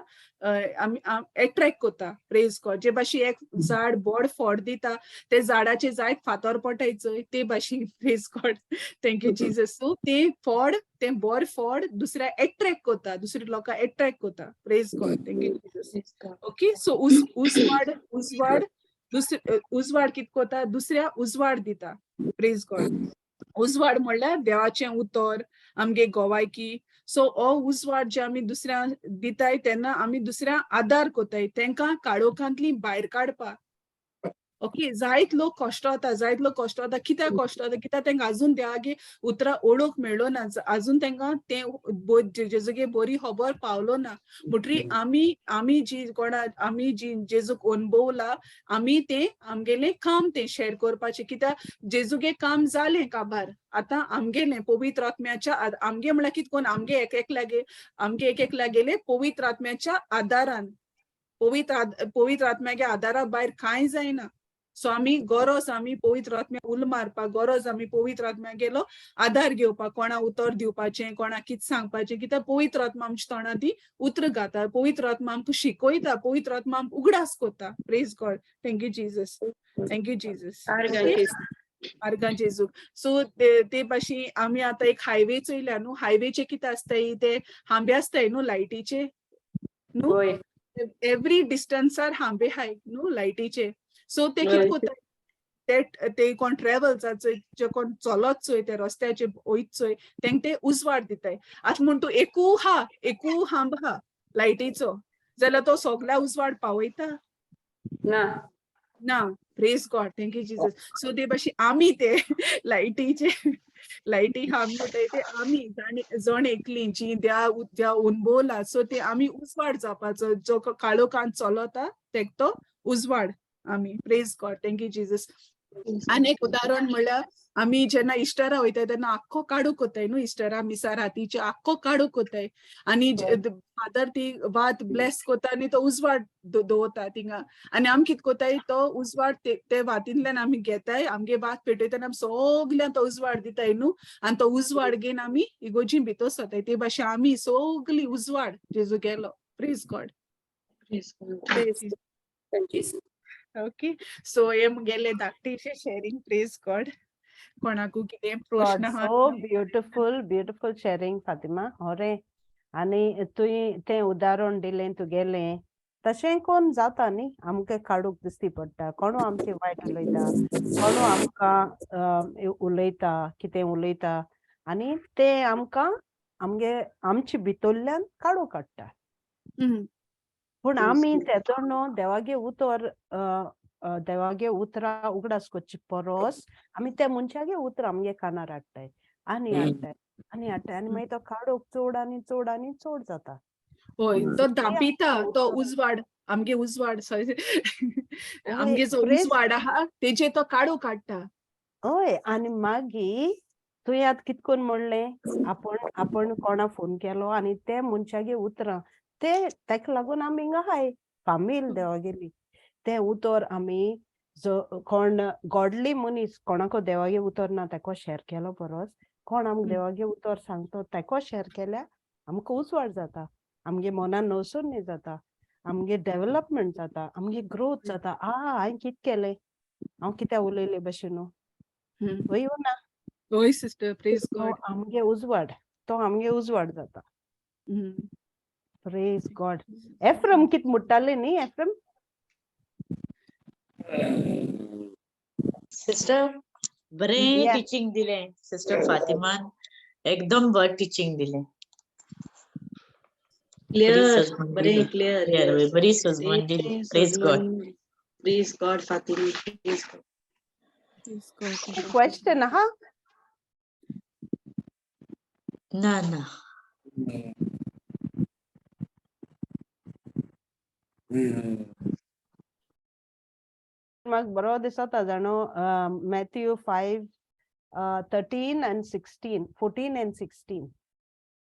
आमी एट्रॅक्ट कोता. प्रेज गॉड. जे भाशेन एक झाड बोड फोड दिता, ते झाडाचे जायत फातर पडटाय चोय, ते भाशेन. Praise God, thank you Jesus. So ते फोड, ते बोर फोड दुसऱ्या एट्रॅक्ट कोता, दुसऱ्या लोकांक एट्रॅक्ट कोता. Praise God, thank you Jesus. Okay, so उजवाड, उजवाड दुसरे, उजवाड कित कोता? दुसऱ्या उजवाड दिता. प्रेज गॉड. उजवाड म्हणल्यार देवाचें उतर, आमगे गोवायकी. सो हो उजवाड जे आमी दुसऱ्या दिताय, तेन्ना आमी दुसऱ्या आदार कोताय तेंकां काळोखांतली भायर काडपाक. ओके, जायत लोक कश्टवता, जायत लोक कश्टवता. कित्याक कश्टवता? कित्याक तेंकां अजून देवागे उतरां ओळख मेळ्ळो ना, अजून तेंकां तें जेजूगे बरी खबर पावलो ना. म्हणटरी आमी जी कोणा आमी जी जेजूक अणभवला, आमी तें आमगेलें काम तें शेअर करपाचें. कित्याक जेजूगे काम जालें काबार, आतां आमगेलें पवित्र आत्म्याच्या, आमगे म्हणल्यार कित कोन, आमगे एक एकल्यागे, आमगे एक एकल्यागेले पवित्र आत्म्याच्या आदारान. पवित्र आत्म्यागे आदारा भायर कांय जायना. सो आमी गरज आमी पवित्र आत्म्या उल मारपाक, गरज आमी पवित्र आत्म्या गेलो आदार घेवपाक, कोणा उतर दिवपाचें, कोणा कितें सांगपाचें. कित्याक पवित्र आत्मा आमच्या तोंडांत ती उतर घाता, पवित्र आत्मा आमकां शिकयता, पवित्र आत्मा आमकां उगडास करता. Praise God, thank you Jesus, thank you Jesus. आर्गां जेजूक. सो ते भाशेन आमी आतां एक हायवे चोयल्या न्हू. हायवेचे कितें आसताय? ते हांबे आसताय न्हू लायटीचे न्हू? एवरी डिस्टन्सार हांबे हाय न्हू लायटीचे? सो ते कितें कोता? ते ते कोण ट्रॅवल्स चोय, जे कोण चलत चोय, ते रस्त्याचे वयत चोय, तेंक ते उजवाड दिताय. आतां म्हण तूं एकू हा, एकू हांब हा लायटीचो जाल्यार तो सगळ्या उजवाड पावयता? ना. ना. Praise God, thank you Jesus. So ते भाशेन आमी ते लायटीचे, लायटी हांब म्हणटाय ते आमी जण एकली जी द्या द्या अणभवला. सो ते आमी उजवाड जावपाचो, जो काळोखान चलता तेक तो उजवाड आमी. Praise God, thank you Jesus. आनी एक उदाहरण म्हणल्यार आमी जेन्ना इस्टरा वयताय तेन्ना आख्खो काळोख कोताय न्हू. इस्टरा मिसा रातीचे आख्खो काळोख कोताय आनी फादर ती वात ब्लेस कोता आनी तो उजवाड दवरता थिंगा. आनी आमी कित कोताय? तो उजवाड ते वातींतल्यान आमी घेताय, आमगे वात पेटयता आनी आमी सगल्यांक तो उजवाड दिताय न्हू. आनी तो उजवाड घेवन आमी इगोर्जीन भितर सरताय. ते भाशेन आमी सगली उजवाड जेजू गेलो. Praise God. Praise God. Praise God, Jesus. Okay, so हे मुगेले धाकटेशे शेरींग. प्रेज गॉड. कोणाकू कितें God, प्रश्न आहा? so beautiful, beautiful sharing, Fatima. हरे, आनी तुवें तें उदाहरण दिलें तुगेलें, तशें कोण जाता न्ही, आमकां काडूंक दिसती पडटा. कोणू आमचे वायट उलयता, कोणू आमकां उलयता, कितें उलयता आनी तें आमकां आमगे आमचे भितरल्यान काडूंक काडटा. पूण आमी तेदो न्हू देवागे उतर, देवागे उतरां उगडास करचे परस आमी त्या मनशागे उतरां आमगे कानार हाडटाय आनी हाडटाय आनी हाडटाय आनी मागीर तो काडूक चड आनी चड आनी चड जाता. हय, तो धांपिता तो उजवाड, आमगे उजवाड, सॉरी, आमगे जो उजवाड आहा तेजे तो काडू काडटा. हय, आनी मागीर तुवें आतां कित करून म्हणलें, आपूण आपूण कोणा फोन केलो आनी ते मनशागे उतरां ते तेका लागून आमी हिंगा आहाय फामील देवागेली. तें उतर आमी जो कोण गॉडली मनीस, कोणाको देवागे उतर ना तेको शेर केलो परस कोण आमकां देवागे उतर सांगता तेको शेर केल्यार आमकां उजवाड जाता, आमगे मनान नवसरणी जाता, आमगे डेवलपमेंट जाता, आमगे ग्रोथ जाता. आ, हांवें कितें केलें, हांव कित्याक उलयलें भशेन, वय ना? हय सिस्टर, प्रेज तो गॉड. आमगे उजवाड, तो आमगे उजवाड जाता. Praise God. एफ्रम कित मुट्टाले न्ही एफ्रम? सिस्टर, बरें टिचींग दिलें सिस्टर फातिमान, एकदम बरें टिचींग दिलें. क्लियर, सजमन बरें. दिली. क्लियर. Clear, बरी सजमन दिली. Praise God. Praise God, Fatima. Praise God. Praise God. Question आहा? ना ना. म्हाका बरो दिसता जाणो, Matthew 5:13 and 16, 14 and 16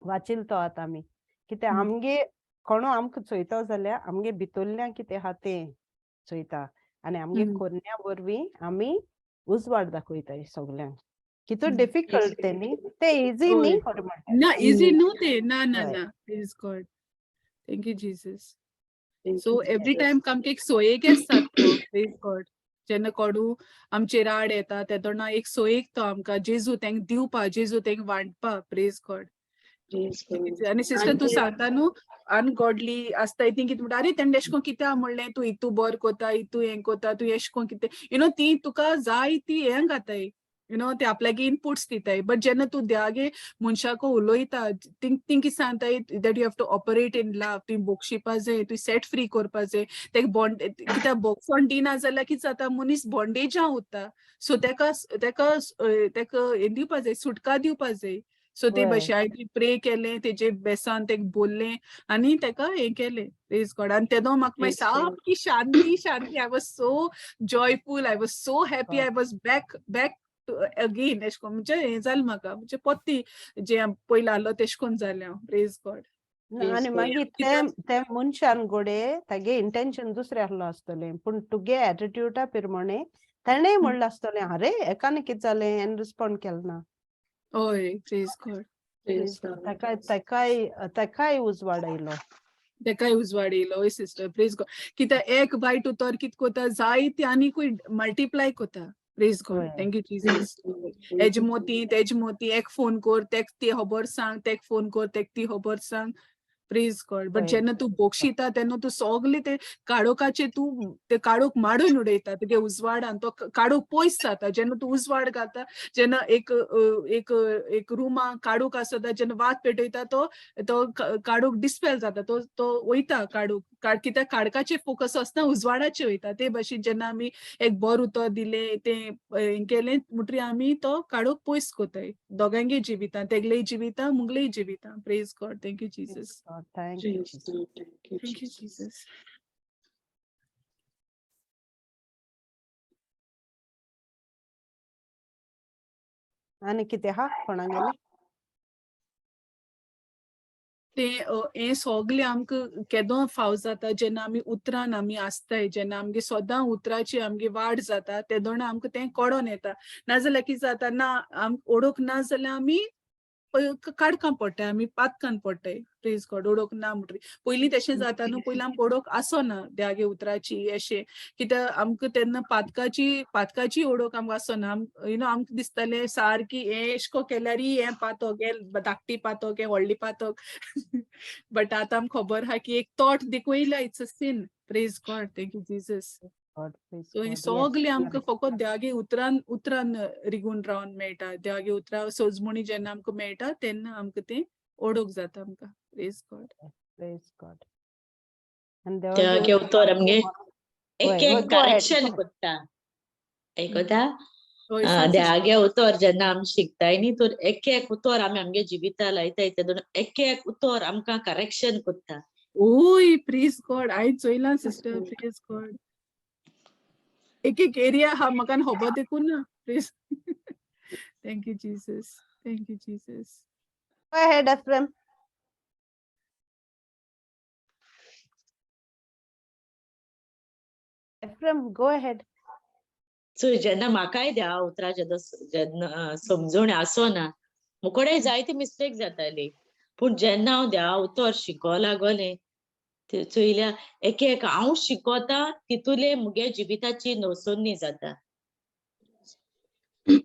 वाचील तो आतां आमी. कित्याक आमगे कोणो आमकां चोयतो जाल्यार आमगे भितरल्यान कितें आहा तें चोयता आनी आमगे कोरण्या वरवीं आमी उजवाड दाखयताय सगल्यांक. कितू डिफिकल्ट तें न्ही, तें इजी न्ही खरें म्हणल्यार. ना, इजी न्हू ते, ना ना. ना, praise God, thank you Jesus. So every time आमकां एक सोयेक आसता तो. प्रेज गॉड. जेन्ना कोणू आमचेर आड येता तेदोना एक सोयेक तो आमकां जेजू तेंक दिवपा, जेजू तेंक वांटपा. Praise God. आनी सिस्टर, तूं सांगता न्हू, अनगॉडली आसताय ती कितें म्हणटा, अरे तेणें एशें कोन कित्याक म्हणलें, तूं हितू बरो कोता, हितू हें कोता, तूं एशें कोन कितें, you know ती तुका जाय ती हें घाताय, you know ते आपल्यागे इनपुट्स दिताय. बट जेन्ना तूं देवागे मनशाको उलयता, थिंग तीं कितें सांगताय that you have to operate in love. तुवें बोगशिपा जाय, तुवें सेट फ्री करपा जाय तेका. बॉन्ड कित्याक बोगसण दिना जाल्यार कितें जाता, मनीस बॉन्डेजा उरता. सो तेका तेका तेका हें दिवपा जाय, सुटका दिवपा जाय. सो ते भशेन हांवें प्रे केलें, तेजे बेसान तेका बोललें आनी तेका हें केलें. प्रेज गॉड. आनी तेदो म्हाका मागीर सामकी शांती शांती. I was so joyful, I was so happy. I was back back again एशें कोन्न, म्हणजे हें जालें म्हाका, म्हणजे पोत्ती जें पयलीं आहलो तेशें कोन्न जालें हांव. Praise God. आनी मागीर ते ते मनशान घोडये तागे इंटेन्शन दुसरें आहलो आसतलें, पूण तुगे एटिट्यूडा प्रमाणे तेणें म्हणलें आसतलें, अरे एकाने कितें जालें, हांवें रिस्पोंड केलें ना. हय, प्रेज गॉड. ताकाय ताकाय ताकाय उजवाड आयलो. तेकाय उजवाड येयलो. हय सिस्टर, प्रेज गॉड. कित्याक एक वायट उतर कित कोता, जायते आनीकूय मल्टिप्लाय कोता. Praise God. Thank you Jesus. तेज मोती तेज मोती एक फोन कर, तेक ती खबर सांग, तेक फोन कर, तेक ती खबर सांग. Praise God. But जेन्ना तूं बोगशिता तेन्ना तूं सगले ते काळोखाचे, तूं ते काळोख माडून उडयता तुगे उजवाडान. तो काळोख पयस जाता जेन्ना तूं उजवाड घालता. जेन्ना एक एक एक रुमा काळोख आसता, जेन्ना वात पेटयता, तो तो काळोख डिस्पेल जाता, तो तो वयता काळोख. कित्याक काळखाचेर फोकस आसना, उजवाडाचेर वयता. ते भशेन जेन्ना आमी एक बरें उतर दिलें, तें हें केलें म्हणटरीर आमी तो काळोख पयस कोताय दोगांगे जिवितां, तेगलेय जिवितां, मुगलेय जिवितां. Praise God. Thank you Jesus. Thank you. Thank you Jesus. आनी कितें आहा कोणागेलें? ते हें सगळें आमकां केदो फाव जाता जेन्ना आमी उतरान आमी आसताय, जेन्ना आमगे सदां उतराची आमगे वाड जाता, तेदोना आमकां तें कळोन येता. नाजाल्यार कितें जाता ना, आम ओडोक ना जाल्यार आमी काडकां पडटाय, आमी पातकान पडटाय. प्रेज गॉड. ओडोक ना म्हणटरी पयलीं तशें जाता न्हू, पयलीं आमकां ओडोक आसना देवागे उतराची अशें कित्याक आमकां तेन्ना पातकाची ओडोक आमकां आसना. You know आमकां दिसतालें सारकी हें एशको केल्यारय हें पातक, हें धाकटी पातक, हें व्हडली पातक. बट आतां आमकां खबर आहा की एक थॉट देखून it's a sin. Praise God, thank you Jesus. God, praise so हें God. Yes. सगलें आमकां फकत देवागे उतरान उतरान रिगून रावन मेळटा. देवागे उतरां सोजमणी जेन्ना आमकां मेळटा तेन्ना आमकां तें ओडोक जाता आमकां. Praise God. Praise God. आनी देवागे देवागे उतर आमगे होय, एक होय, एक go ahead, correction go ahead. करता. आयकता? हय, सांग सिस्टर. देवागे उतर जेन्ना आमी शिकताय न्ही, तर एक एक उतर आमी आमगे जिविता लायताय तेदोन एक एक उतर आमकां करेक्शन करता. ओय, प्रेज गॉड. हांवें चोयलां सिस्टर. Praise God. एक एक एरिया आहा म्हाका खबर देखून ना. Praise, thank you Jesus, thank you Jesus. Go ahead, Ephraim. Ephraim, go ahead. So जेन्ना म्हाकाय देवा उतरां जेन्ना जेन्ना समजून आसना, मुकोडे जायती मिस्टेक जाताली. पूण जेन्ना हांव देवा उतर शिको लागोलें, चोयल्या एक एक हांव शिकोता तितूले मुगे जिविताची नवसोन्नी जाता. हय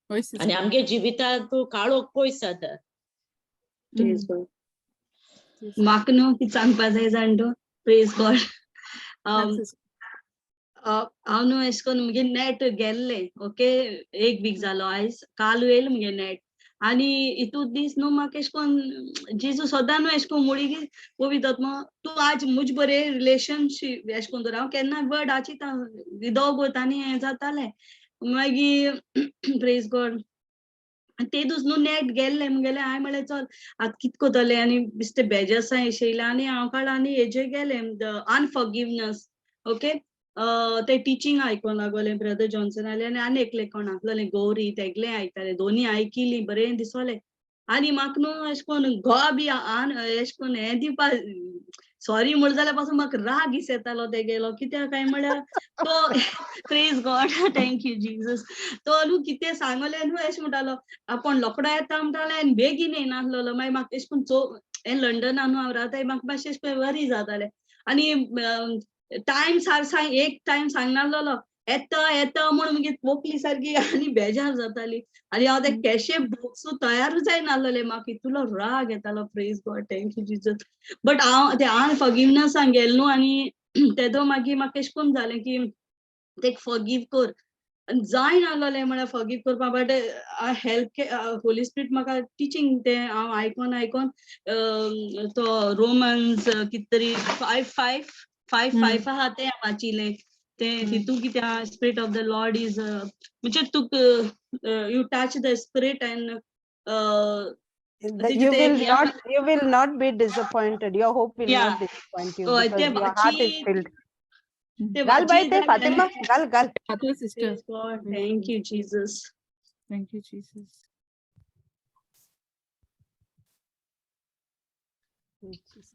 आनी सिस्टर. आमगे जिवितांत तूं काळोख पयस जाता. Praise God. म्हाका न्हू कितें सांगपा जाय जाण तूं. Praise God. हांव न्हू एशें कोन्न मुगे नॅट गेल्लें, ओके, एक वीक जालो आयज, काल येयलें मुगे नॅट. आनी इतू दीस न्हू म्हाका एशें कोन्न जेजू सदां न्हू एशें कोन्न मुळी की पवित्र आत्मा तूं आज मुज बरें रिलेशनशीप एशें कोन्न दवर. हांव केन्ना वर्ड आचिता विदोग वता आनी हें जातालें. मागीर प्रेज गॉड, ते दीस न्हू नॅट गेल्लें मुगेलें. हांवें म्हणलें चल आतां कितें करतलें, आनी बेश्टें बेजासां येयलें आनी हांव काडलें आनी हेजेर गेलें, the अनफॉरगिवनस. ओके, ते टिचींग आयकोंक लागोलें ब्रदर जॉन्सनालें आनी आनी एकलें कोण आसलोलें गौरी, तेगलें आयकतालें. दोनी आयकिली, बरें दिसोलें. आनी म्हाका न्हू एशें कोन्न घोवा बी आन एशें कोन्न हें दिवपा सॉरी म्हण जाल्यार पासून म्हाका राग is येतालो तेगेलो. कित्याक काय म्हळ्यार तो, praise God, thank you Jesus, तो न्हू कितें सांगलें न्हू एशें म्हणटालो, आपूण रोकडो येता म्हणटालो आनी बेगीन येयनासलेलो. मागीर म्हाका एशें कोन्न चो हें लंडना न्हू हांव रावताय, म्हाका मातशें एशें कोन्न वरी जातालें. आनी टायम सार सांग एक टायम सांगनासलेलो, येता येता म्हूण मागीर वोकली सारकी आनी बेजार जाताली. आनी हांव ते कॅशे बुक्स तयारूच जायनासलेलें, म्हाका इतलो राग येतालो. Praise God, thank you Jesus. But हांव ते अनफॉरगिवनसान गेलें न्हू, आनी तेदो मागीर म्हाका एशें कोन्न जालें की तेका फॉरगीव कर. आनी जायनासलेलें म्हळ्यार फॉरगीव करपाक, बट हेल्प होली स्पिरीट म्हाका टिचींग तें हांव आयकोन आयकोन तो रोमन्स कितें तरी 5 5 5 5 आहा तें वाचिलें. तें तितू कितें आहा, spirit of the Lord is, म्हणजे तुका you touch the spirit and You will not, you will not be disappointed. Your hope will not disappoint you Oh, because ते your heart is वाची- filled. ते घाल बाई वाची ते जाल्यार- फातिमा, घाल घाल. Fatima sister. Praise God. Thank you, Jesus. Thank you, Jesus. Jesus.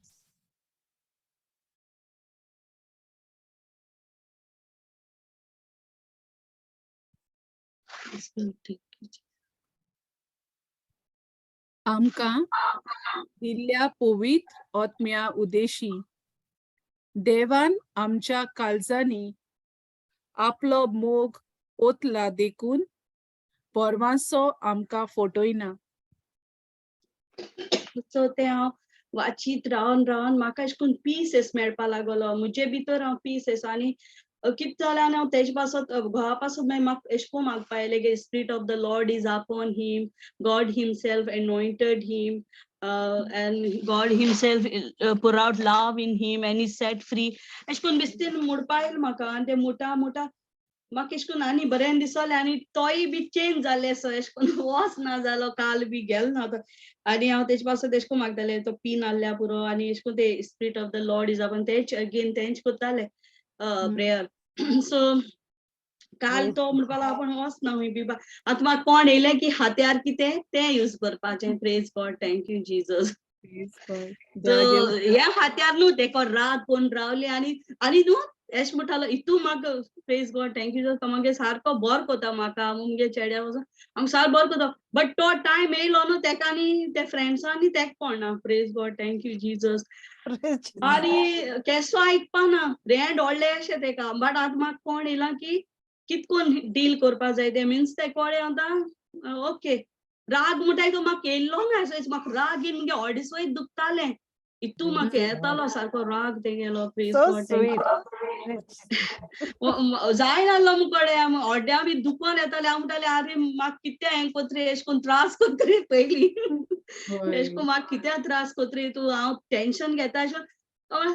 Praise God. Thank you, Jesus. आमकां दिल्ल्या पवित्र आत्म्या उदेशी देवान आमच्या काळजांनी आपलो मोग ओतला देखून परवांसो आमकां फटयना. सो तें हांव वाचीत रावन रावन म्हाका एशें कोन्न पीस एस मेळपा लागलो मुजे भितर, हांव पीस एस. आनी कितें जालें, आनी हांव तेजे पासत घोवा पासत मागीर म्हाका एशें कोन्न मागपा येयलें की spirit of the Lord is upon him, God himself anointed him, and God himself pour out love in him and he set free. एशें कोन्न बेश्टें म्हणपा येयलें म्हाका. आनी तें मोटा मोटा म्हाका एशें कोन्न आनी बरें दिसलें. आनी तोय बी चेंज जालें, सो एशें कोन्न वच ना जालो, काल बी गेलो ना तो. आनी हांव तेजे पासत एशें कोन्न मागतालें, तो पीन आहल्या पुरो. आनी एशें कोन्न ते spirit of the Lord is upon तेच अगेन तेंच करतालें प्रेयर. सो काल Praise तो म्हणपाक लागलो आपूण वच ना खंय बी. आतां म्हाका कोण येयलें की हात्यार कितें तें यूज करपाचें. Praise God, thank you Jesus. Praise God. So ह्या हात्यार न्हू तेका राग कोन्न रावलें. आनी आनी न्हू एश म्हणटालो इतू म्हाका प्रेज गॉड thank you तो मागे सारको बरो कोता म्हाका मुगे चेड्या वचून आमकां सारको बरो कोता बट तो टायम येयलो न्हू तेका आनी ते फ्रेंड्सांनी तेका कोणा praise God thank you Jesus. आनी केसो आयकपा ना रेंड व्हडले अशें तेका बट आतां म्हाका कोण येयला की कितकोन डील करपा जाय तें मिन्स तें कळ्ळें आतां ओके राग म्हणटाय तो म्हाका येयल्लो ना असो म्हाका राग येवन मुगे ऑडिसोय दुखतालें इतू म्हाका येतालो सारको राग तेगेलो प्रेज So God thank sweet. जाय नासलो मुकडे ऑड्या बी दुखोन येतालें हांव म्हणटालें आरे म्हाका कितें हें कोत्रे एशें कोन्न त्रास कोत्रे पयलीं एशें कोन्न म्हाका कित्याक त्रास कोत्रे तूं हांव टेंशन घेता अशें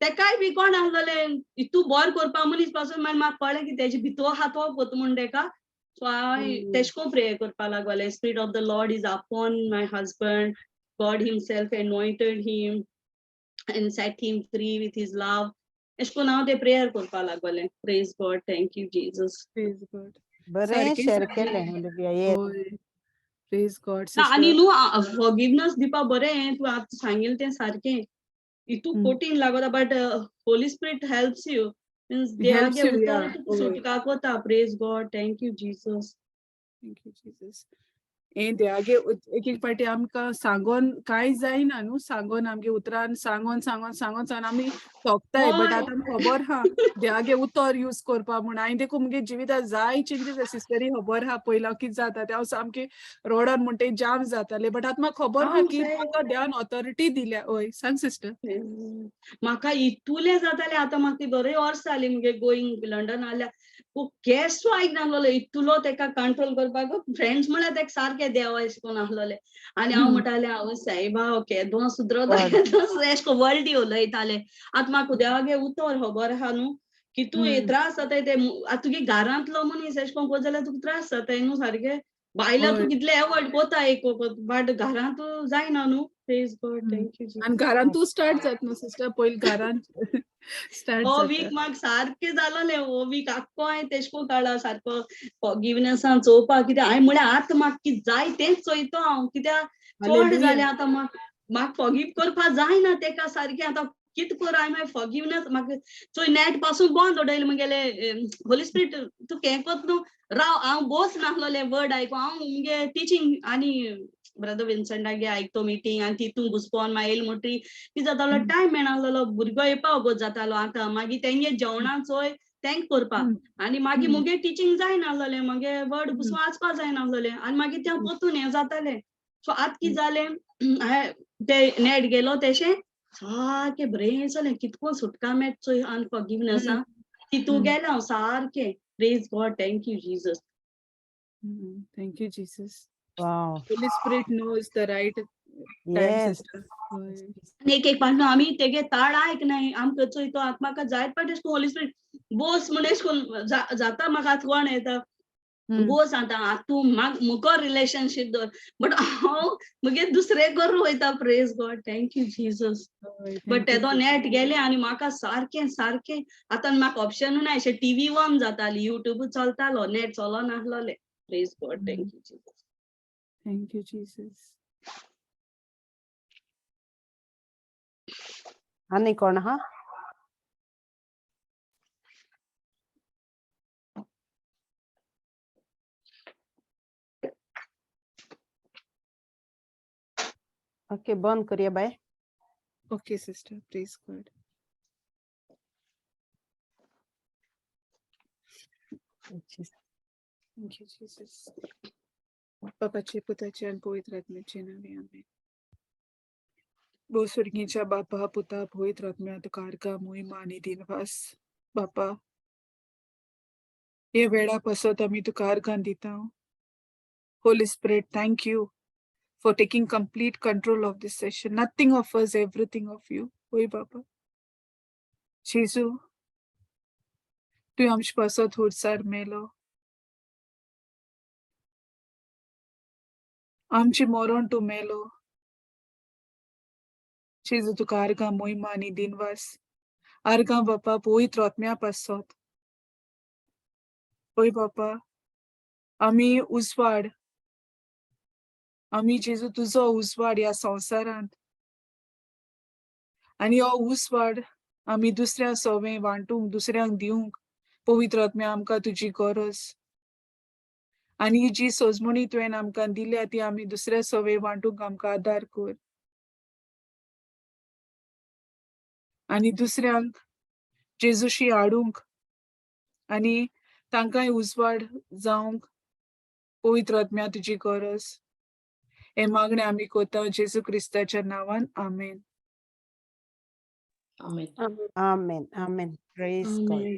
तेकाय बी कोण आसलेलें इतू बरो करपा मनीस पासून मागीर म्हाका कळ्ळें की तेजे भितर आहा तो कोता म्हूण तेका सो हांवें तेशें कोन्न प्रेयर करपा लागलें spirit of the Lord is upon my husband God himself anointed him and set him free with his love. एशें कोन्न हांव तें प्रेयर करपा लागलें praise God thank you Jesus. Praise God. बरें सारकें शेअर सांगलें. केलें ओलिविया ये होय प्रेज गॉड ना आनी सिस्टर. न्हू फॉरगिवनस दिवपा बरें तूं आतां सांगिल्लें तें सारकें इतू कठीण लागता but Holy Spirit helps you means helps देवागे you या उतर तुका होय. सुटका कोता praise God thank you Jesus. Thank you Jesus. हें देवागे एक एक पाटी आमकां सांगोन कांय जायना न्हू सांगोन आमगे उतरान सांगोन सांगोन सांगोन सांगोन आमी सोंपताय बट हय आतां आमकां खबर आहा देवागे उतर यूज करपा म्हूण आनी देखून मुगे जिवितांत जाय चेंजीस सिस्टरी खबर आहा पयलो कितें जाता तें हांव सामकें रोडोन म्हणटा जाम जातालें बट आतां म्हाका खबर आहा हांव की म्हाका देवान ऑथॉरिटी दिल्या. हय सांग सिस्टर. म्हाका इतुलें जातालें आतां म्हाका बरें वर्स जालीं मुगे गोईंग लंडन आल्या केसो आयकनासलेलो इतुलो तेका कंट्रोल करपाक फ्रेंड्स म्हळ्यार तेका सारकें देवा एशें कोन्न आसलेलें आनी हांव म्हणटालें हांव सायबा केदो सुद्रोता एशें कोन्न वर्ल्डी उलयतालें आतां म्हाका देवागे उतर खबर आहा न्हू की तूं त्रास जाताय ते आतां तुगे घरांतलो मनीस एशें कोन्न कोत जाल्यार तुका त्रास जाताय न्हू सारकें बायलां तूं कितले एवॉयड कोता एक बट घरांत जायना न्हू praise God thank you आनी घरांत तूं स्टार्ट जाता न्हू सिस्टर पयलीं घरांत स्टार्ट हो जाता. वीक म्हाका सारकें जालोलें हो वीक आख्खो हांवें तेशें कोन्न काडला सारको फॉरगिवनसान चोवपाक कित्याक हांवें म्हळ्यार आतां म्हाका कितें जाय तेंच चोयतो हांव कित्याक चड जालें आतां म्हाका म्हाका फॉरगीव करपा जायना तेका सारकें आतां कितें करूं हांवें मागीर फॉरगिवनस म्हाका चोय नॅट पासून बंद उडयलें मुगेलें होली स्पिरीट तूं हें कोत न्हू राव हांव बोस नासलोलें वर्ड आयकूं हांव मुगे टिचींग आनी ब्रदर विन्संटागे आयकतो मिटींग आनी तितून घुसपोन मागीर येयलो म्हणटरी कितें जातालो टायम मेळनासलेलो भुरगो येवपा वगत जातालो आतां मागीर तेंगे जेवणां चोय तेंक करपा आनी मागीर मुगे टिचींग जायनासलेलें मुगे वर्ड घुसून वाचपा जायनासलेलें आनी मागीर तें पोतून हें जातालें सो आतां कितें जालें हांवें ते नॅट गेलो तेशें सारकें बरें जालें कितको सुटका मेळटा चोय अनफॉरगिवनसा तितू गेलें हांव सारकें praise God thank you Jesus. Thank you Jesus. Wow. Holy Spirit knows the right time Yes. Sister. हय. आनी एक एक पाट आमी तेगे ताळ आयकनाय आमकां चोय तो आतां म्हाका जायत पाट एशें कोन्न होली स्पिरीट बोस म्हूण एशें कोन्न जाता म्हाका आतां कोण येता बोस आतां आतां तूं म्हाका मुको रिलेशनशीप दवर बट हांव मुगे दुसरे करूं वयता praise God thank you Jesus. But thank you तेदो नॅट गेलें आनी म्हाका सारकें सारकें आतां म्हाका ऑप्शनूय ना अशें टिवी ऑन जाताली युट्यूब चलतालो net चलोनासलोलें praise God thank you Jesus. Thank you Jesus. आनी कोण आहा? ओके बंद करुया बाय. Okay sister praise God. Thank you Jesus. बापाचे पुताचे आनी पवित्र आत्म्याचे नांवे आमेन. भोव सुर्गीच्या बापा पुता पवित्र आत्म्या तुका आर्गां मोहिमा आनी दिनवास बापा हे वेळा पासत आमी तुका आर्गां दिता. Holy Spirit, thank you for taking complete control of this session. Nothing of us, everything of you. होय बाबा. जेजू, तुवें आमचे पासत खुर्सार मेलो. आमचे मरण तूं मेलो. जेजू तुका आर्गां मोहिमा आनी दिनवास. आर्गां बापा पवित्र आत्म्या पासत. होय बापा, आमी उजवाड, आमी जेजू तुजो उजवाड ह्या संवसारांत आनी हो उजवाड आमी दुसऱ्या सोवे वांटूंक, दुसऱ्यांक दिवंक पवित्र आत्म्या आमकां तुजी गरज. आनी जी सोजमणी तुवें आमकां दिल्या ती आमी दुसऱ्या सोवे वांटूंक आमकां आदार कर. आनी दुसऱ्यांक जेजूशी हाडूंक आनी तांकांय उजवाड जावंक पवित्र आत्म्या तुजी गरज. हे मागणें आमी कोता जेजू क्रिस्ताच्या नांवान, आमेन. आमेन. आमेन. Amen. Amen. Praise God. Amen.